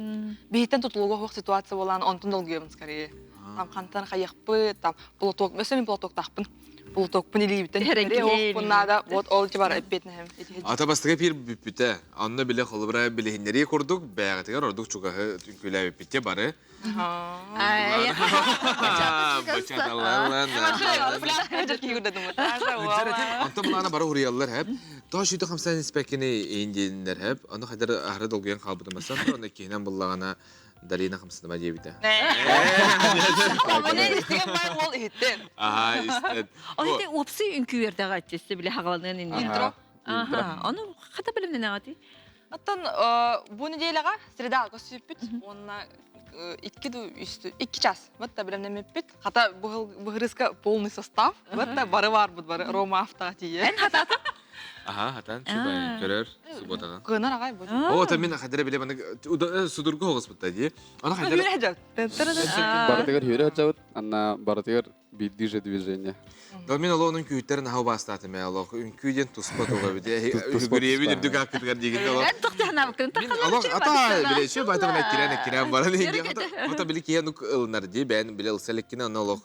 биһиттен тутулуга хуох ситуация болан онтун долгуйабын скорее. Там хантан хайахпы, там полуток, өссө мин полутоктаахпын. Полутокпун илиибиттен Эренкиһин. надо, вот ол бар эппиэтинэһим. Ата бастыга пир бүппүтэ. Онно биле холобура билиһиннери курдук бэҕэтигэр ордук чугаһы үҥкүүлээбиппитте бары. Ай. Бачаталалана. Онтон булаана бары хуруйаллар хэп. Тоо шүйті хамсан испеккини индиэннер хэп. Ону хайдар ахары долгуйан хаалбытымасан, оны киһинэн буллагана Дарина хамсаныма диэбитэ. Ол иһиттен. Аха, истет. Ол ите опсы үҥкүүердэҕэ аччысы биле хагаланын инни. Интро. Аха. Аны хата билимнен ағати. Оттон бу неделяга среда көсүппүт, уонна икки ду үстү, 2 час. Вот та билемнемеппит. Хата бу хырыска полный состав. Вот та бары бар бут бары Рома авто тие. Эн хататы. Аха, хатан чубай көрөр субботаҕа. Кыанар аҕай бу. О, та мин хадара биле маны судургу хоҕуспутта дии. Аны хадара Хүрэ хадьа. Барытыгар хүрэ хадьабыт, анна барытыгар биирдии же движение. Да мин олоонун күүттэрин аха убаастаатым ээ олох үҥкүү диэн туспа туга бит. Үгүрүөбүн үрдүк аккытыгар диигин олох. Эн тохтохнаабыккын Мин олох ата биле чү байтамын эккирэн эккирэн баран Ото били киһи нук ылынар дии бэйэн биле ылса элеккине аны олох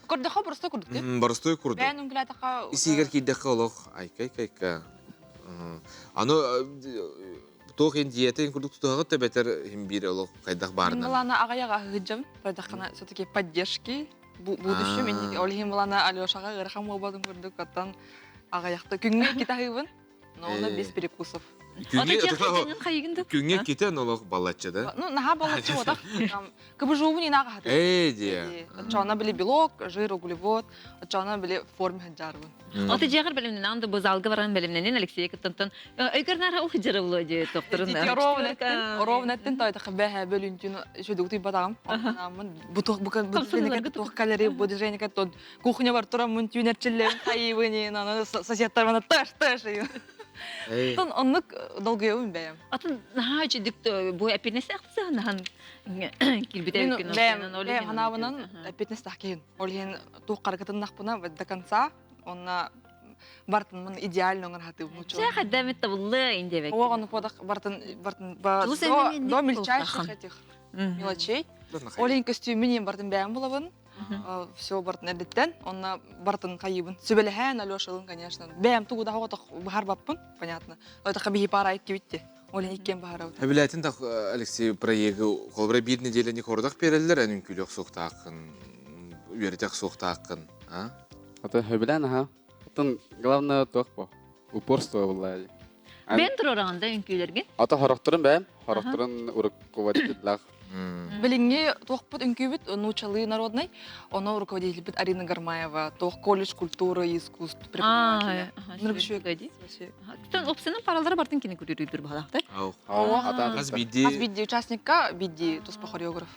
Көрдөхө боростой курдук дии. Боростой курдук. Бэйэн үҥкүлэтэххэ Исигэр киирдэххэ олох айка айка. Аны туох индиятын курдук тутуһаҕыт да бэтэр иһин биир олох хайдах баарынан. Милана аҕайаҕа ыһыдьам, тойдаххына все-таки поддержки будущем инники ол иһин Милана Алешаҕа ыарахан буолбатын курдук оттон аҕайахта күҥҥэ иккитэ аһыыбын но ону без перекусов. Күҥҥэ иккитэ олох балачча да? Ну, наһаа балачча буотах. Кыбыжуубун инаҕа хатыр. Ээ диэ. Оччоҕуна били белок, жир, углевод, оччоҕуна били форме сылдьаарбын. Ото дьиэҕэр бэлэмнэнэн да бу залга баран бэлэмнэнин Алексей кыттантан өйгөр нара ол хыдьарыллы дии тохторун. Ровно эттин тойдахы бэһэ бөлүнтүн шөдүгү туйбатаҕым. Оннаммын бутух бу туох калери бу движение тон кухня бар тураммын түүнэрчиллэбин хайыбын аны соседтар мана таш таш. Тон оннук долгуйабын бэйэм. Атын наһаа үчүдүк бу эпинес ахсыһанахан кирбитэ Бэйэм бэйэм ханаабынан эппитнес тахкиһин. Ол иһин туох харакытыннахпына до конца онна бартын идеально оҥор хатыыбын учуон. Чэ хаддамит табыллы индебек. Оҕону подах бартын бартын до мельчайших этих мелочей. Ол иһин көстүүмүн иһин бартын бэйэм булабын. Все бартын эрдиттен, онна бартын хайыбын. Сүбэлэһэн Алешалын, конечно. Бэйэм тугу да хоҕотох быһарбаппын, понятно. Отаха биһи пара иккибитти. Ол иһин иккиэн баһарабыт. Эбилээтин да Алексей проегы холобура биир неделяни хордах береллер эн үҥкүүлүөх суохтааххын, үөрэтэх суохтааххын, а? Ата хөбүлээн аха. Оттон главное туох бо? Упорство булла. Бен турараңында үҥкүүлэргин? Ата хорохторун бэйэм, хорохторун руководителлах. Билиҥҥи туохпут үҥкүүбүт нуучалыы народный, ону руководительбит Арина Гармаева, туох колледж культуры и искусств преподавателя. Тон опсынан паралары бартын кини күрүрүдүр баалаахтар. Хас биирдии Хас биирдии участникка биирдии туспа хореограф.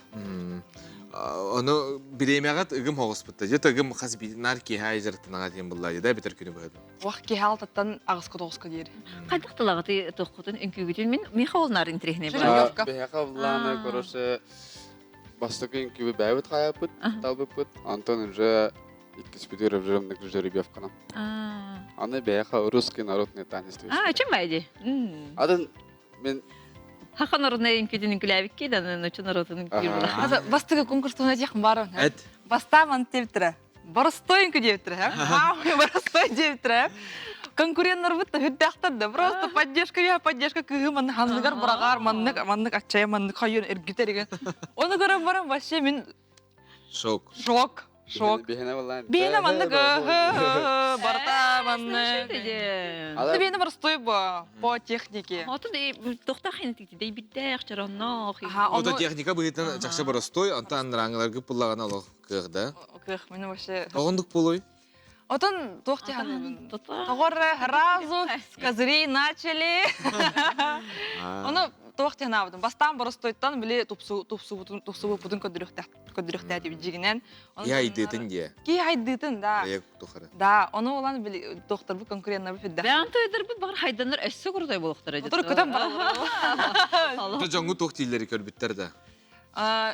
Ону бириэмэҕит ыгым хоҕуспутта. Дьэ ыгым хас биир нар киэһэ айжарыттанаҕа диэн буллаа да битэр күнү быһыт. Уах киэһэ алтаттан аҕыска тоҕуска диэри. Хайдах тылаҕыты тоххутун үҥкүүгүтүн мин миэхэ ол наар интириэһинэй буолар. Биһиэхэ буллааны короче бастакы үҥкүүбү бэйэбит хаайаппыт, талбыппыт. Антон уже иккиспитигэр уже жеребьевканан. Аны бэйэхэ русский народный танец. А, чем байди? Атын мен Хаха народный үҥкүүтүн үҥкүлээбикки да ночу народун үҥкүүр Бастакы конкурстуна диэх барым. Эт. Бастааман тептірі. Боростой үҥкүү диэбиттэрэ. Аамай боростой диэбиттэрэ. Конкуреннарбыт да үрдээхтэр да просто поддержка я поддержка кыыһы маннык ханныгар быраҕаар маннык маннык аччайа маннык хайын эргитэр деген. Оны көрөн баран вообще мин Шок. Шок. Шок. Биһиэнэ балаан. Биһиэнэ маннык барыта маннык. Биһиэнэ боростой бо по технике. Отun тохта хинтик дейбиттээх чоронноох. Ото техника быһыытынан чахчы боростой, онтон аннарааҥыларгы пуллаҕына олох кыах да. Кыах мин вообще. Оҕондук буолуй? Отон туох тиһаныбын. Тоҕор сразу с козырей начали. Ону туох тиһанабытым. Бастаан боростойтан били тупсубутун тупсубуппутун көрдөрүөхтээтибит дьигинэн. Киһи айдыытын диэ. Киһи айдыытын, да. тухары. Да, ону улан били докторбут конкуреннарбыт хүддэ. Бэйэм тойдорбут баҕар хайданнар өссө крутой буолуохтара дии. Көтөн бараллар. Дьоҥҥу туох дииллэри көрбүттэр да.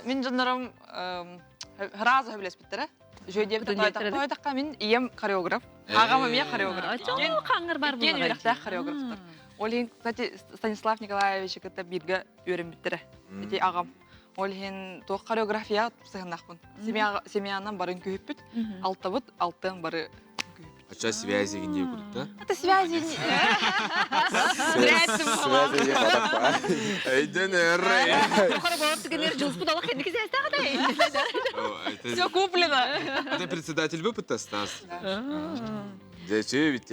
Мин дьоннорум сразу сөбүлэспиттэрэ. Үчүгэй диэбит тоойдохха мин ийэм хореограф. Аҕам эмиэ хореограф. Хаҥҥар бар Иккиэн үөрэхтээх хореографтар. Ол иһин, кстати, Станислав Николаевич кытта бииргэ үөрэммиттэрэ. Ити аҕам. Ол иһин туох хореография сыһыннахпын. Семьянан бары үҥкүүһүппүт. Алтабыт, алтыан бары Оччо связи дии курдук да? Это связи. Связи Өйдөн өр. Все куплено. Это председатель выпыта, Стас. Дьэ, бит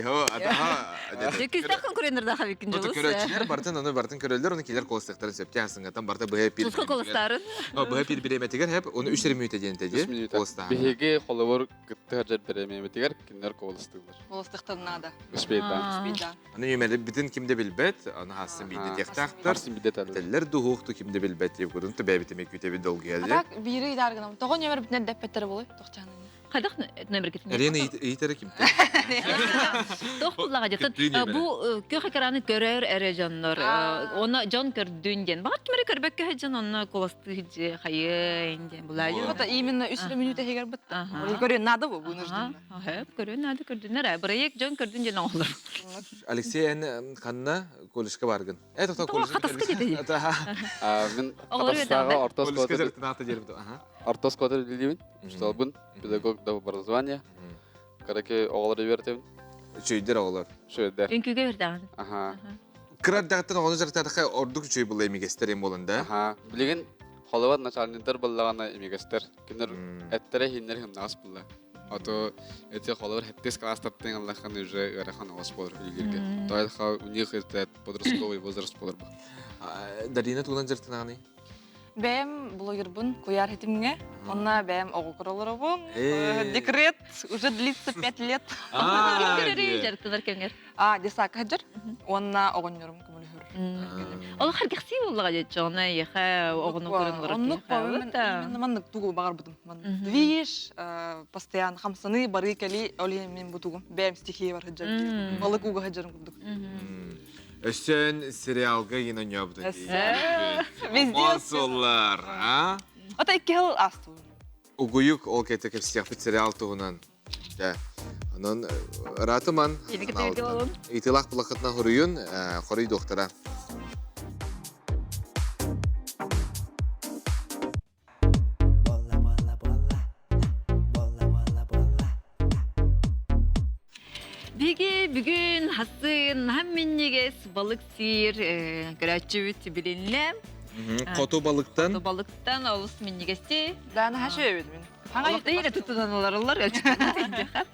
Кистэх конкуреннарда хабиккин дьулус. Көрөөччүлэр бартын аны бартын көрөллөр, оны килер колостыктарын сөптөөх асынгатан барта быһа пир. Туска колостарын. Быһа пир биремэтигэр хеп, оны үс мүнүүтэ диэн тэди. Колостаһан. Биһиги холобур кытты хадьар биремэбитигэр кинилэр колостыылар. Колостыктан надо. Успейдан. Успейдан. Аны үмэлибитин ким да билбэт, аны хассын биирдэ диэхтаахтар. Хассын биирдэ этэллэр. Этэллэр дуһуохту ким да билбэт диэбит курдук бэйэбит эмиэ күүтэбит долгуйа А так биири ыйдаргынам. Тоҕо нөмөр бүтүнэр дэппэттэрэ буолуй? Тохчаанын. Хайдах номергитин? Эрен ыйытара кимтэн? Тох буллаҕа дьэ. Бу көх экраны көрөр эрэ дьоннор. Оны дьон көрдүн диэн. Баҕар ким эрэ көрбөккө дьон онно куластыы дьэ хайын диэн булаайы. Это именно үс мүнүүтэ иһигэр бытта. Көрүөн наада бу вынужденно. Көрүөн наада көрдүннэр. Бырайыак дьон көрдүн диэн оҥолор. Алексей эн ханна колледжка баргын? Э тоқта колледжка. Хатаска деді. Мен Хатастааҕы орто оскуолата орто оскуолата үлэлиибин. Учууталбын, педагог да образование. Караке оҕолору үөртэбин. Үчүгүйдэр оҕолор. Үчүгүйдэр. Үҥкүүгэ үөрдэҕин. Аха. Кыра эрдэҕиттэн оҕону дьарыктаатахха ордук үчүгэй буолла имигэстэр эм буолан да. Аха. Билигин холобур начальниктар буоллаҕына имигэстэр. Кинилэр эттэрэ иһиннэр хымнаҕас буолла. А то эти холобур хэттис класстартан аллахан уже ыарахан оҕос буолар үлэлииргэ. Тойлха у них это подростковый возраст буолар бу. Дарина тугунан дьарыктанаҕыный? Бэйэм блогербун куйаар хитимҥэ, онно бэйэм оҕо көрөлөрөбун. Декрет уже длится пять лет. Ким көрөрүй дьарыктанар кэмҥэр? А, десака сылдьар. Уонна оҕонньорум көмөлөһөр. Ол харгахсыы буоллаҕа дьэ онно эйиэхэ оҕону көрөн олорор Оннук именно маннык тугу баҕарбытым. Движ, постоянно хамсаныы, барыы кэлии, ол иһин мин бу тугум. Бэйэм стихия бар сылдьар. Балык ууга сылдьарым курдук. Өссөөн сериалга иин ойнообут Везде Суоллар, а? Ата икки хыл астыбын. Угуйук ол кете кэпсиэхпит сериал туһунан. Дьэ, онон ыраатыман. Ыйтылаах булахытына хоруйун, хоруй доктора. Биги бүгүн хасын хам миннигес балык сиир көрөөччүбүт билиннэ. Хоту балыктан. Хоту балыктан олус миннигести. Да, наһаа үчүгэй мин. Хаҥа тутунан олороллор.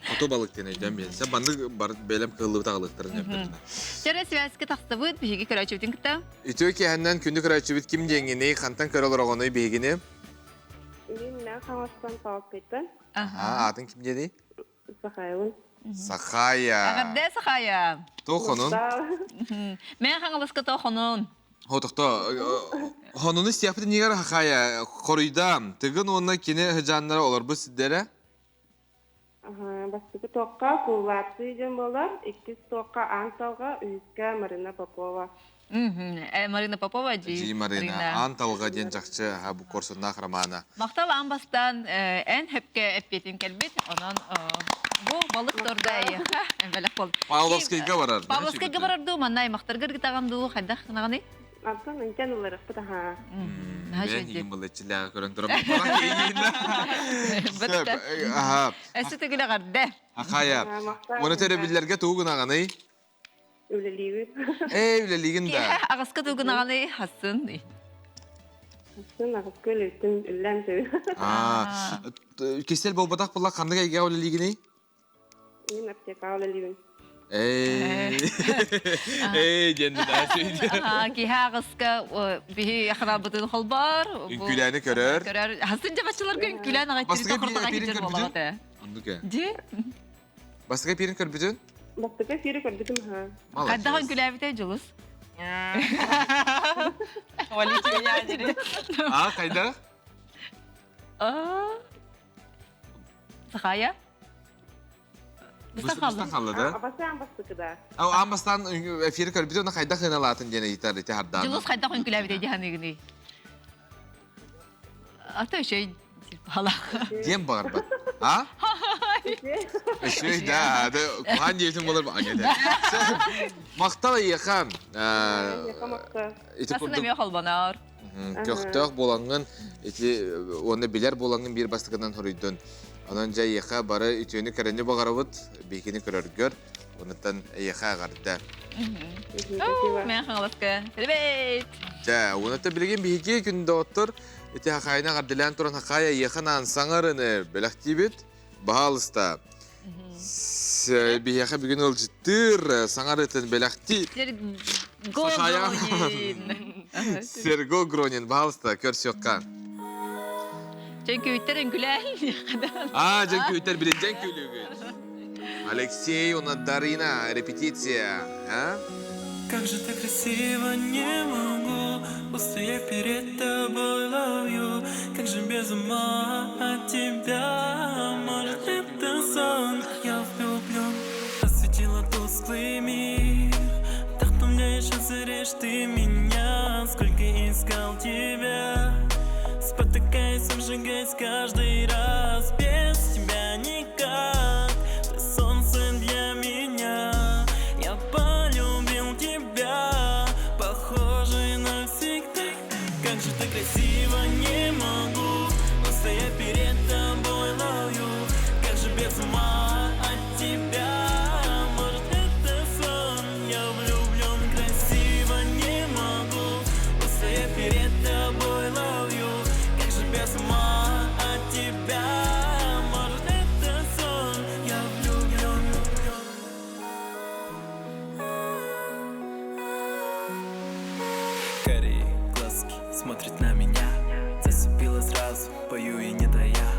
Хоту балык диэн өйдөөн биэрсэ баннык бар бэлэм кыыллыбыт аҕалыктарын өппөтүнэ. Чэрэ связка тахсыбыт биһиги көрөөччүбүтүн кытта. Үтүө киэһэннэн күндү көрөөччүбүт ким диэҥҥиний, хантан көрө олороҕунуй биһигини? Мин Мэҥэ Хаҥаластан Павловкайтан. Аатын ким диэний? Сахаябын. Сахая. Эҕэрдэ Сахая. Тохонун. Мэҥэ Хаҥаласка тохонун. Хотохто хонуну истиэхпит иннигэр Хахая хоруйдаам. Тыгын уонна кини сыдьааннара олорбут сирдэрэ. Бастакы туохха Куллаатыы диэн буолар, иккис туохха Аан Талҕа, үһүскэ Марина Попова. Марина Попова дии. Марина. Аан Талҕа диэн чахчы бу Корсуннаах романа. Махтал аан бастаан эн хөпкө эппиэтин кэлбит. Онон бу балык торда эйиэхэ бэлэх бол. Павловскайга барар. Павловскайга барар дуу, манна аймахтаргар гытаҕан дуу, хайдах гынаҕыный? Антон интен ыларыхпыт аһаа. Мен игин былыччылааҕы көрөн туран Өссө төгүл эҕэрдэ. Ахая. Уона төрөбүллэргэ тугу гынаҕыный? Үлэлиибин. Ээ, үлэлиигин да. Аҕаска тугу гынаҕыный? Хасын. Хасын аҕаска үлэлиттим, үллээн сөбү. Аа, кистэл буолбатах буолла ханнык эйгэҕэ үлэлиигиний? Мин аптекаҕа үлэлиибин. Эй, эй диэн Киһи аҕыска биһи хараабытын холбоор. Үҥкүүлээни көрөр. Көрөр. Хасын дьабаччыларга үҥкүүлээн аҕай Бастакы тохортоҕа эпиирин киирэр көрбүтүн? буолаҕа Оннук ээ. Дьи? Бастакы эпиирин көрбүтүн? Бастакы эфири көрбүтүм ха. Хайдах үҥкүүлээбитэ Дьулус? Валите меня, дири. А, хайдах? Сахая? Быстан хаалла да? Абасаан бастакы да. Аан бастаан эфири көрбүтү оны хайдах ыналаатын диэн ыйытар ити хардаан. Дьулус хайдах үҥкүлээбитэ дьаһаныгыный? Ата үчүй балах. Диэн баҕарбат. А? Үчүй да, куһаан диэтин болар Махтал эйиэхэ. Эйиэхэ махтал. Ити Асын курдук эмиэ холбоноор. Көхтөөх буолаҥҥын, ити уонна билэр буолаҥҥын биир бастакынан хоруйдун. Онон дьэ эйиэхэ бары үтүөнү кэрэни баҕарабыт, биһигини көрөргөр, онуттан эйиэхэ эҕэрдэ. Мен Хаҥаласка. Привет! Дьэ, уонна билигин биһиги күн доҕоттор ити хахайына эҕэрдэлээн туран хахай эйиэхэ наан саҥарыны бэлэхтиибит. Баһаалыста. Биһиэхэ бүгүн ыалдьыттыыр саҥарытын бэлэхтии Серго Гронин. Серго Гронин, баһаалыста, көрсүөххэ. Дьэҥкүүттэр үҥкүлээн. А, дьэҥкүүттэр билин дьэҥкүүлүүгүт. Алексей, у нас Дарина, репетиция, а? Как же ты красиво, не могу Устоять перед тобой, love you. Как же без ума от тебя Может, это сон, я влюблен Осветила тусклый мир Вдохновляешь, озаряешь ты меня Сколько искал тебя Спотыкаясь, обжигаясь каждый раз Без тебя никак Ты солнце для меня Я полюбил тебя Похоже навсегда Как же ты красиво, не могу Устоять перед тобой, love you Как же без ума от тебя Может, это сон, я влюблен красиво, не могу Устоять перед тобой, love you Как же без ума от тебя Может, это сон, я влюблен Карие глазки смотрят на меня Зацепила сразу, пою и не тая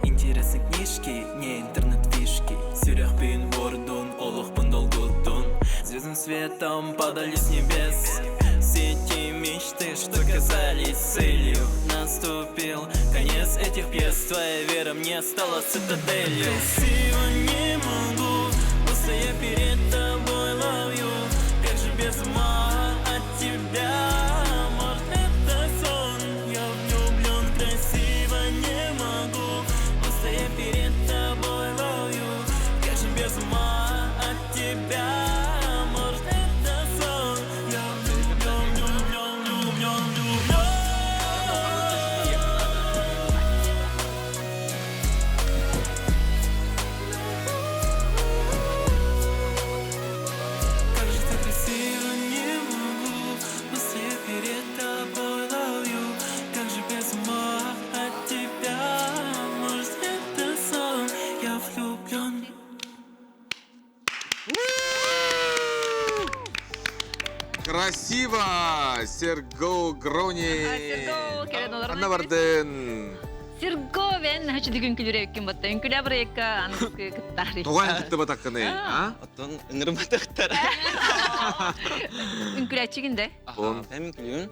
Интересны книжки, не интернет-фишки Сүрэхпин уордун, олохпун долгутун Звездным светом падали с небес Все те мечты, что казались целью Наступил конец этих пьес Твоя вера мне стала цитаделью Красиво не могу устоять перед тобой, love you Как же без ума от тебя Может, это сон, я влюблен красиво, не могу Устоять перед тобой, love you Как же без ума от тебя Может, это сон, я влюблен, влюблен, влюблен, влюблен Как же ты красиво, не могу Устоять перед тобой, love you Как же без ума от тебя Может, это сон, я влюблен Красиво! Серго Грони! Серго, кэлэн олорон Ханна бардын? Серго бен хачы дүгүн күлүрэ үккүн батта. Үҥкүлэ бырайыкка аныгыскы кыттаары. Тоҕо эн кыттыбатаххыный, а? Оттон ыҥырбатахтар. Үҥкүлээччигин да? Он. Бэм үҥкүлүүн.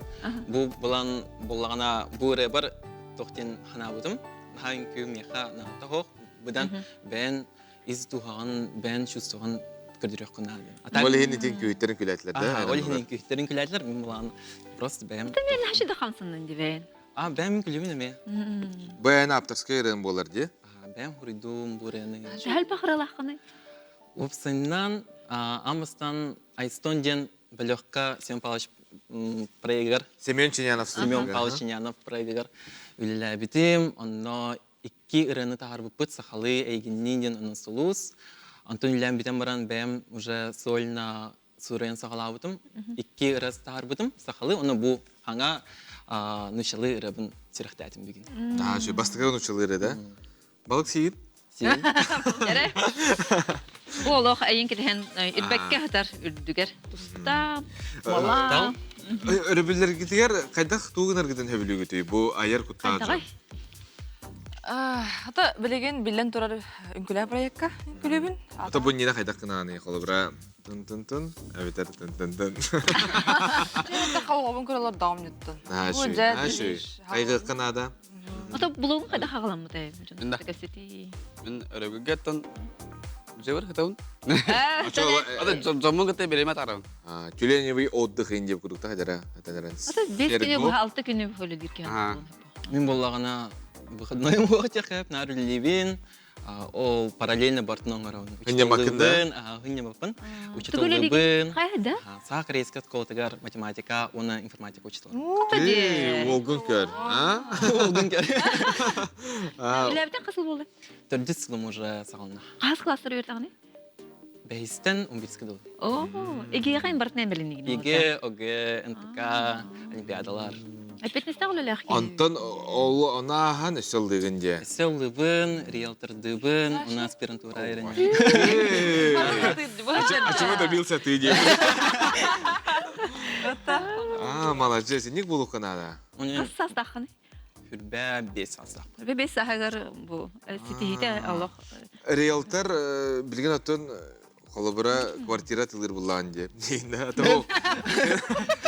Бу булан буллаҕына бу ырыабар тохтин ханаабытым. Наһаа үҥкүү миэхэ наһаа хоох. Быдан бэйэн ис дууһаҕын, бэйэн чувствоҕын көрдөрүөххүн наада. Ол иһин итин күүттэрин күлээтилэр да? Ол иһин күүттэрин күлээтилэр. Мин булан просто бэйэм. Мен хачы да хамсаннын дибэйин. А, бэйэм үҥкүлүүбүн эмиэ. Бу эн авторскай ырыаҥ буолар дии? Бэйэм хуруйдуум бу ырыаны. Төһөл бахыралааххыный? Уопсайынан, Амыстан Айстон диэн бөлөхкө Семен Павлович проегар Семен Чинянов Семен Павлович Чинянов проегар үлэлээбитим. Онно икки ырыаны таһаарбыппыт сахалыы эйгинниин диэн онон сулус. Онтон үлэлээн бүтэн баран бэйэм уже сольно суруйан саҕалаабытым. Икки ырыа таһаарбытым сахалыы. Онно бу хаҥа нучалыы ырыабын сүрэхтээтим бүгүн. Аа, бастакы нучалыы ырыа да? Балык сиир? Сиир. Эрэ. Бу олох эйин китэһэн ирбэккэ хатар үрдүгэр туста, мала. Өрөбүллэргитигэр хайдах тугунаргытын хөбүлүүгүтүй бу айар куттаах дьон? Ата билигин биллэн турар үҥкүлээ проекка үҥкүлүүбүн. Ата бу нина хайдах гынааны холобура тын-тын-тын эбэтэр тын-тын-тын. Хавабын көрөлөр даҕам ньуттун. Наашүй, наашүй. Хайгыакка наада. Ото булугун хайдах хаҕаламмытай? Мин да. Мин өрөбүлгэттэн дьэбэр хытабын. Ата дьоммун кытта бириэмэ атаарабын. Тюленевый отдых индип курдук хадара атанаран. Ата 5 күнү бу 6 күнү хөлүдүр киһи. Мин буоллаҕына выходной уоҕа наар үлэлиибин. Ол параллельно бартын оҥоробун. Хынньамаккын да? Хынньамаппын. Учителлыыбын. Хайда? Саха корейская школатыгар математика уонна информатика учителя. Уолгун көр, а? Уолгун көр. Үлэбитен хас сыл буолла? Төрдүс сылым уже саҕаланна. Хас класстар үөртэҕиний? Бэһистэн 11 дылы. Оо, ЕГЭ-ҕэ барытынан билиннигин. ЕГЭ, ОГЭ, НПК, олимпиадалар. Эппиэтинэстээх үлэлээх киһи. Онтон ол ону ааһан өссө ыллыыгын дии. Өссө ыллыыбын, риэлтордыыбын, уна аспирантура эрэнэр. А чего добился ты дии? А, молодец, ник булуққа надо. Хас саастааххыный? Хүрбэ бес саастаах. Хүрбэ бес сааһыгар бу ситиһиитэ олох. Риэлтор билген оттон холобура квартира тылыр буллаан диye.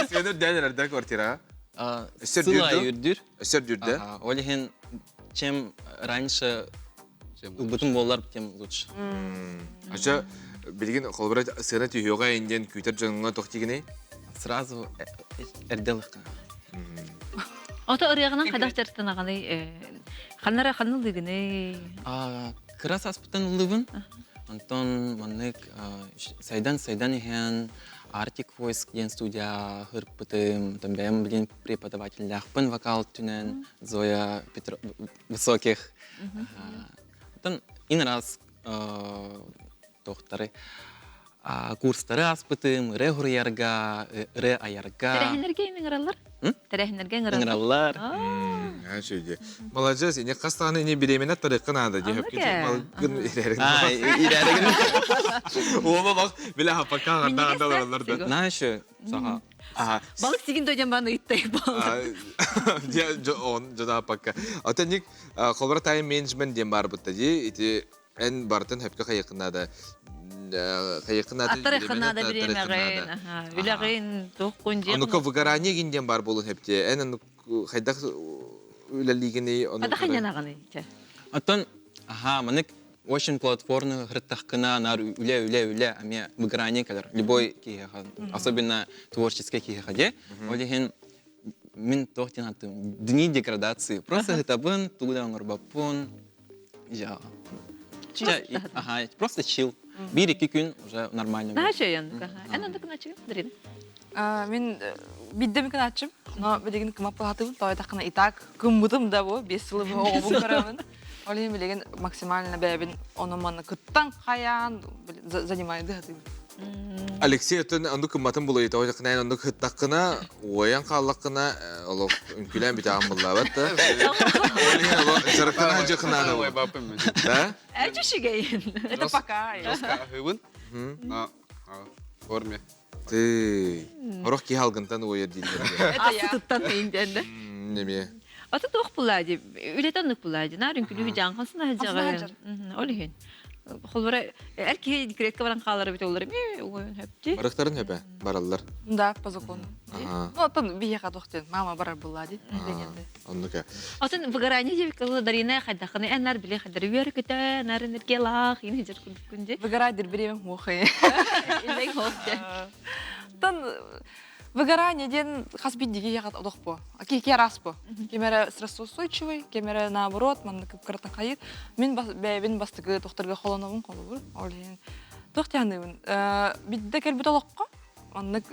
Сенер дән эрдә квартира. Сыл аайы үрдүр. Өссө үрдүр Ол иһин чем раньше ылбытым буоллар, тем лучше. Ача билигин холобура сыана түһүөҕэ индиэн күүтэр дьоҥҥо туох тигиний? Сразу эрдэ ылыахха. Ото ырыаҕынан хайдах дьарыктанаҕыный? Ханнара ханна ыллыгыный? Кыра сааспыттан ыллыбын. Онтон маннык сайдан-сайдан иһэн Arctic Voice диэн студия хырпытым. Онтон бэйэм билин преподавателлаахпын вокал түнэн Зоя Петро Высоких. Оттон ин раз тохтары курстары аспытым, ырыа хуруйарга, ырыа айарга. Тэрээһиннэргэ ыҥыраллар? Тэрээһиннэргэ ыҥыраллар. Ыҥыраллар. Үчүгэй. Маладьыас, ини хас даҕаны ини бириэмэнэ тарыахха наада дии хөпкө малгын ирээрин. Ирээрин. Уола бах билэ хаппакка аҕардаан да олороллор да. На еще саха. Балык сигин дойдон бан ыйттай балык. Дьэ он дьодааппакка. Ата ник холбора тайм менеджмент диэн бар бутта ди ити эн бартын хөпкө хайыкын наада хайыкын наада Аттарыхын наада бириэмэҕин, үлэҕин, туоххун дьиэ. Онука выгорание гин диэн бар буолун хөпте. Эн онук хайдах үлэлиигиний ону Хайдах ханньанаҕыный чэ? Оттон аха манык очень плодотворно хырыттахкына нар үлэ үлэ үлэ эмиэ выгорание кэлэр любой киһиэхэ особенно творческий киһиэхэ дии ол иһин мин туох диэн аттым дни деградации просто ыһытабын тугу да оҥорбоппун я ага просто чил биир-икки күн уже нормально Наһаа үчүгэй эн оннук гыначчыгын Дарина Мин биддем кынааччым, но билигин кымаппылаатыбын, тоойдаххына и так кыммытым да бу, биэс сылы оҕобун көрөбүн. Ол иһин билигин максимально бэйэбин ону-маны кыттан хайаан занимайды сатыыбын. Алексей оттон оннук кымматын булуйта ойдоххуна оннук хыттаххына уойан хааллаххына олох үҥкүлээн бүтэҕин буллаабат да. Ол иһин олох дьарыктана дьыхынаана Да? Эчи шигейин. Это пока. Жестко аһыыбын. Но форме. Ты. Орох киһи алгынтан уойар дииллэр. Асытыттан индиэнде. Неме. Ата туох булаа ди. Үлэтэ оннук булаа ди. Наар үҥкүлүү жаан хасына хаджаҕа. Ол иһин. Холбора эр киһи декретка баран хаалара бит олар эми уойун хөпти. Барыктарын хөпө бараллар. Да, по закону. Ну, атын биһиэхэ туох диэн мама барар булаа ди. Оннук. Атын выгорание диэбиккэ Дарина хайдаххыны эн нар биле хайдар үөр көтө, нар энергиялаах, ин хижер курдуккун ди. Выгорай дир бириэмэ хуохай. Илдең хоох дэ. Тан выгорание диэн хас биирдиги яхат одох бу. Кики арас бу. Кемере стрессоустойчивый, кемере наоборот, манна кыпкыратын хайыт. Мин бэйэбин бастакы тохторга холонобун холобур. Ол иһин туох тиһаныыбын. Бидде кэлбит олоххо маннык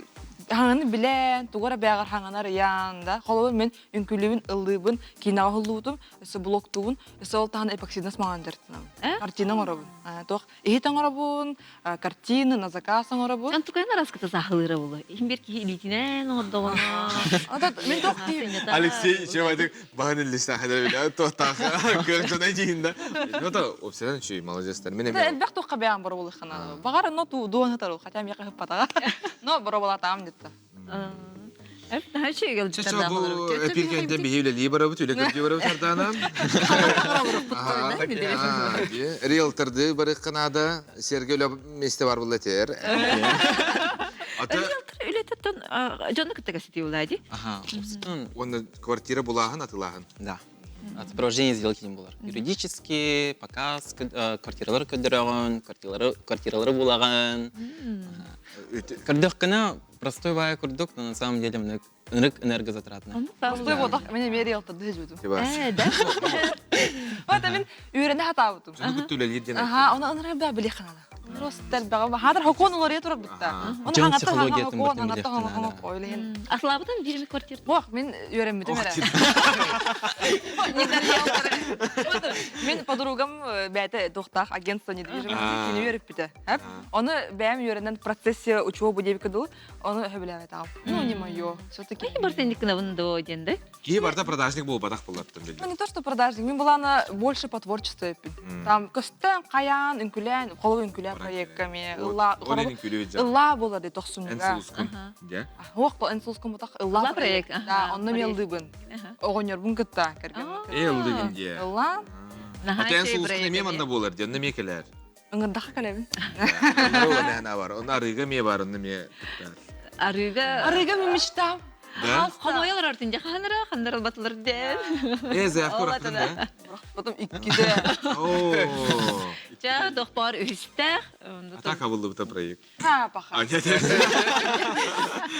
хаҥаны билэн, тугу эрэ бэйэҕэр хаҥанар ыйаан да. Холобур мин үҥкүүлүүбүн, ыллыыбын, киинэҕэ уһуллубутум, өссө блоктуубун, өссө ол таһынан эпоксиднай смоланы дьарыктанабын. Картина оҥоробун. Туох иһит оҥоробун, картины на заказ оҥоробун. Онтукайын араскыта саахылыыра буолуо. Иһин бир киһи илиитинэн оҥордоҕуна. Мин туох диибин? Алексей чевайдык баһын иллистаахыда туохтаах кыахтана диинда. Ну то опсынан үчүй молодецтар. Мен эми элбэх туохха бэйэм боробулыххана. Баҕар но туу дуон ытару, хотя миэхэ ыппатаҕа. Но боробулатаам дитта. Бу эпир кэнтэн биһи үлэлии барабыт, үлэ көрдүү барабыт Сардаана. Риэлторды барыахха наада, сэргэ үлэ миэстэ бар буолла этэр. Риэлтор үлэтиттэн дьону кытта кэситии буолаа дии. Ага, Уонна квартира булааһын атылааһын. Да. Сопровождение сделки диэн буолар. Юридически, показ, квартиралары көрдөрөҕүн, квартиралары булаҕын. Көрдөххүнэ простой баайа курдук, но на самом деле ынырык энергозатратно. Простой буолбатах, мен эмиэ риэлторды сылдьыбытым. Ээ, да? Вот мин үөрэнэ сатаабытым. Дьону кытта үлэлиир диэн Аха, оны ынырык баа билиэх ханаана. Просто элбэҕи хаатар хокуон уларыйа турар бутта. Оны Дьон хаҥатта хаҥа психологиятын хокуон, бытын хаҥатта хаҥа билиэхтин хаҥа наада. ойлайын. Аслаабытын биир квартира. Ох, мин үөрэммитим эрэ. Мин подругам бэйэтэ туохтаах агентство недвижимости кини үөрэппитэ. Ону бэйэм үөрэнэн процессе учебу диэбиккэ дылы, ону сөбүлээбэтэҕим. Ну, не мое. Все-таки. Киһи барта инниккинабын доо диэн да? Киһи барта продажник буолбатах буллаттан билдим. Ну, не то, что продажник, мин былаана больше по творчеству эппин. Там көстөн, хайаан, үҥкүлээн, холобу үҥкүлээн проектками, ылла, ылла буолар ди тохсунньуга. Эн сулускун, дьэ? Ох, эн сулускун бутах ылла проект. Да, онно мен ыллыыбын. Оҕонньорбун кытта кэргэммин. Э, ыллыгын дьэ. Ылла. Ата эн сулускун эмиэ манна буолар дьэ, онно эмиэ кэлээр. Ыҥырдахха кэлэбин. Онно бар. Онно арыыга эмиэ бар, онно эмиэ Арыыга Арыыга мин мечтам. Да? Хомойол артын дьэ ханара ханнарал батылар дэн. Э, заявка ураттын да? Потом иккиде. О. Ча дохпор үстэх. Атак абыллыбыта проект. Ха, паха. А, нет, нет.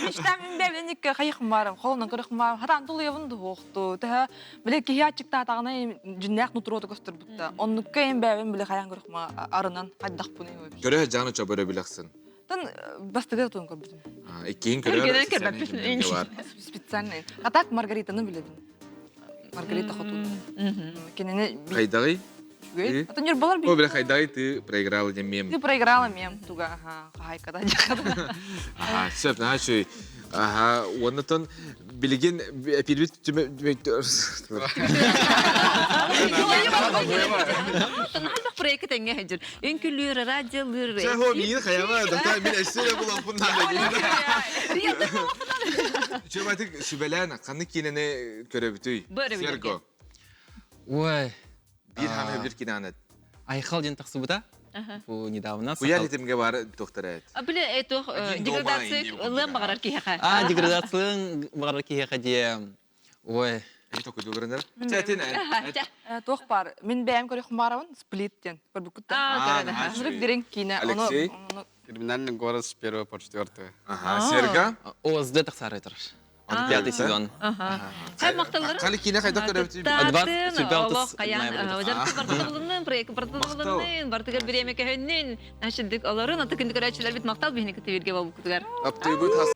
Мечтам мен икки хайыхым барым, холонан көрөхүм барым. Хатан тулуйабын дуохту. Тэһэ биле киһи аччыктаатаҕына дьиннээх нутуруота көстөрбүттэ. Оннукка эм бэйэбин биле хайан көрөхүм арынан хайдахпыный вообще. Көрө жаны чобөрө билэхсин. Тан бастыгы тутун көрбүтүм. Иккиин Көргөнөн көрөр көрбөппүн. бар. Специальный. А так Маргаританы билебин. Маргарита Хотун. Кинини Хайдагый? үчүгэй. Атын ньурбалар О, бля, хайдагый ты проиграла дем мем. Ты проиграла мем туга, ага, хахайкада жакада. Ага, сөп, наһаа Ага, оннотон билигин эпирбит түмө Тонахалбах проект теңге хеджир. Үҥкүлүүр, радиолыр. Чэ, хо, миин хайама, доктор, мин өссө да булаппын наада. Чэ, батык сүбэлээн, ханнык киинэни көрөбүтүй? Серго. Ой. Биир хаамы бир кинааны. Айхал диэн тахсыбыта. Бу недавно. Куйар итимге бар доктор эт. Биле этох деградация лым бағарар киһиэхэ. А, деградациялыын бағарар киһиэхэ диэ. Ой. Эми токуйдуларынар. Чэ, Туох бар. Мин бэйэм көрөх барабын сплит диэн көрбүккүт. Нырык дириҥ киинэ. Алексей. Криминальный город с первого по четвертое. Ага, Серга. ОСД тахсары турар. Пятый сезон. Хали киинэ хайдах көрөбүтүй? Олох каян барты проект бартылыннын, бартыгар биреме көһөннүн, нашиддик олорун, аты күндү көрөчүлөр бит мактал бихини кытыбирге болбукутугар. Аптыыбыт хас.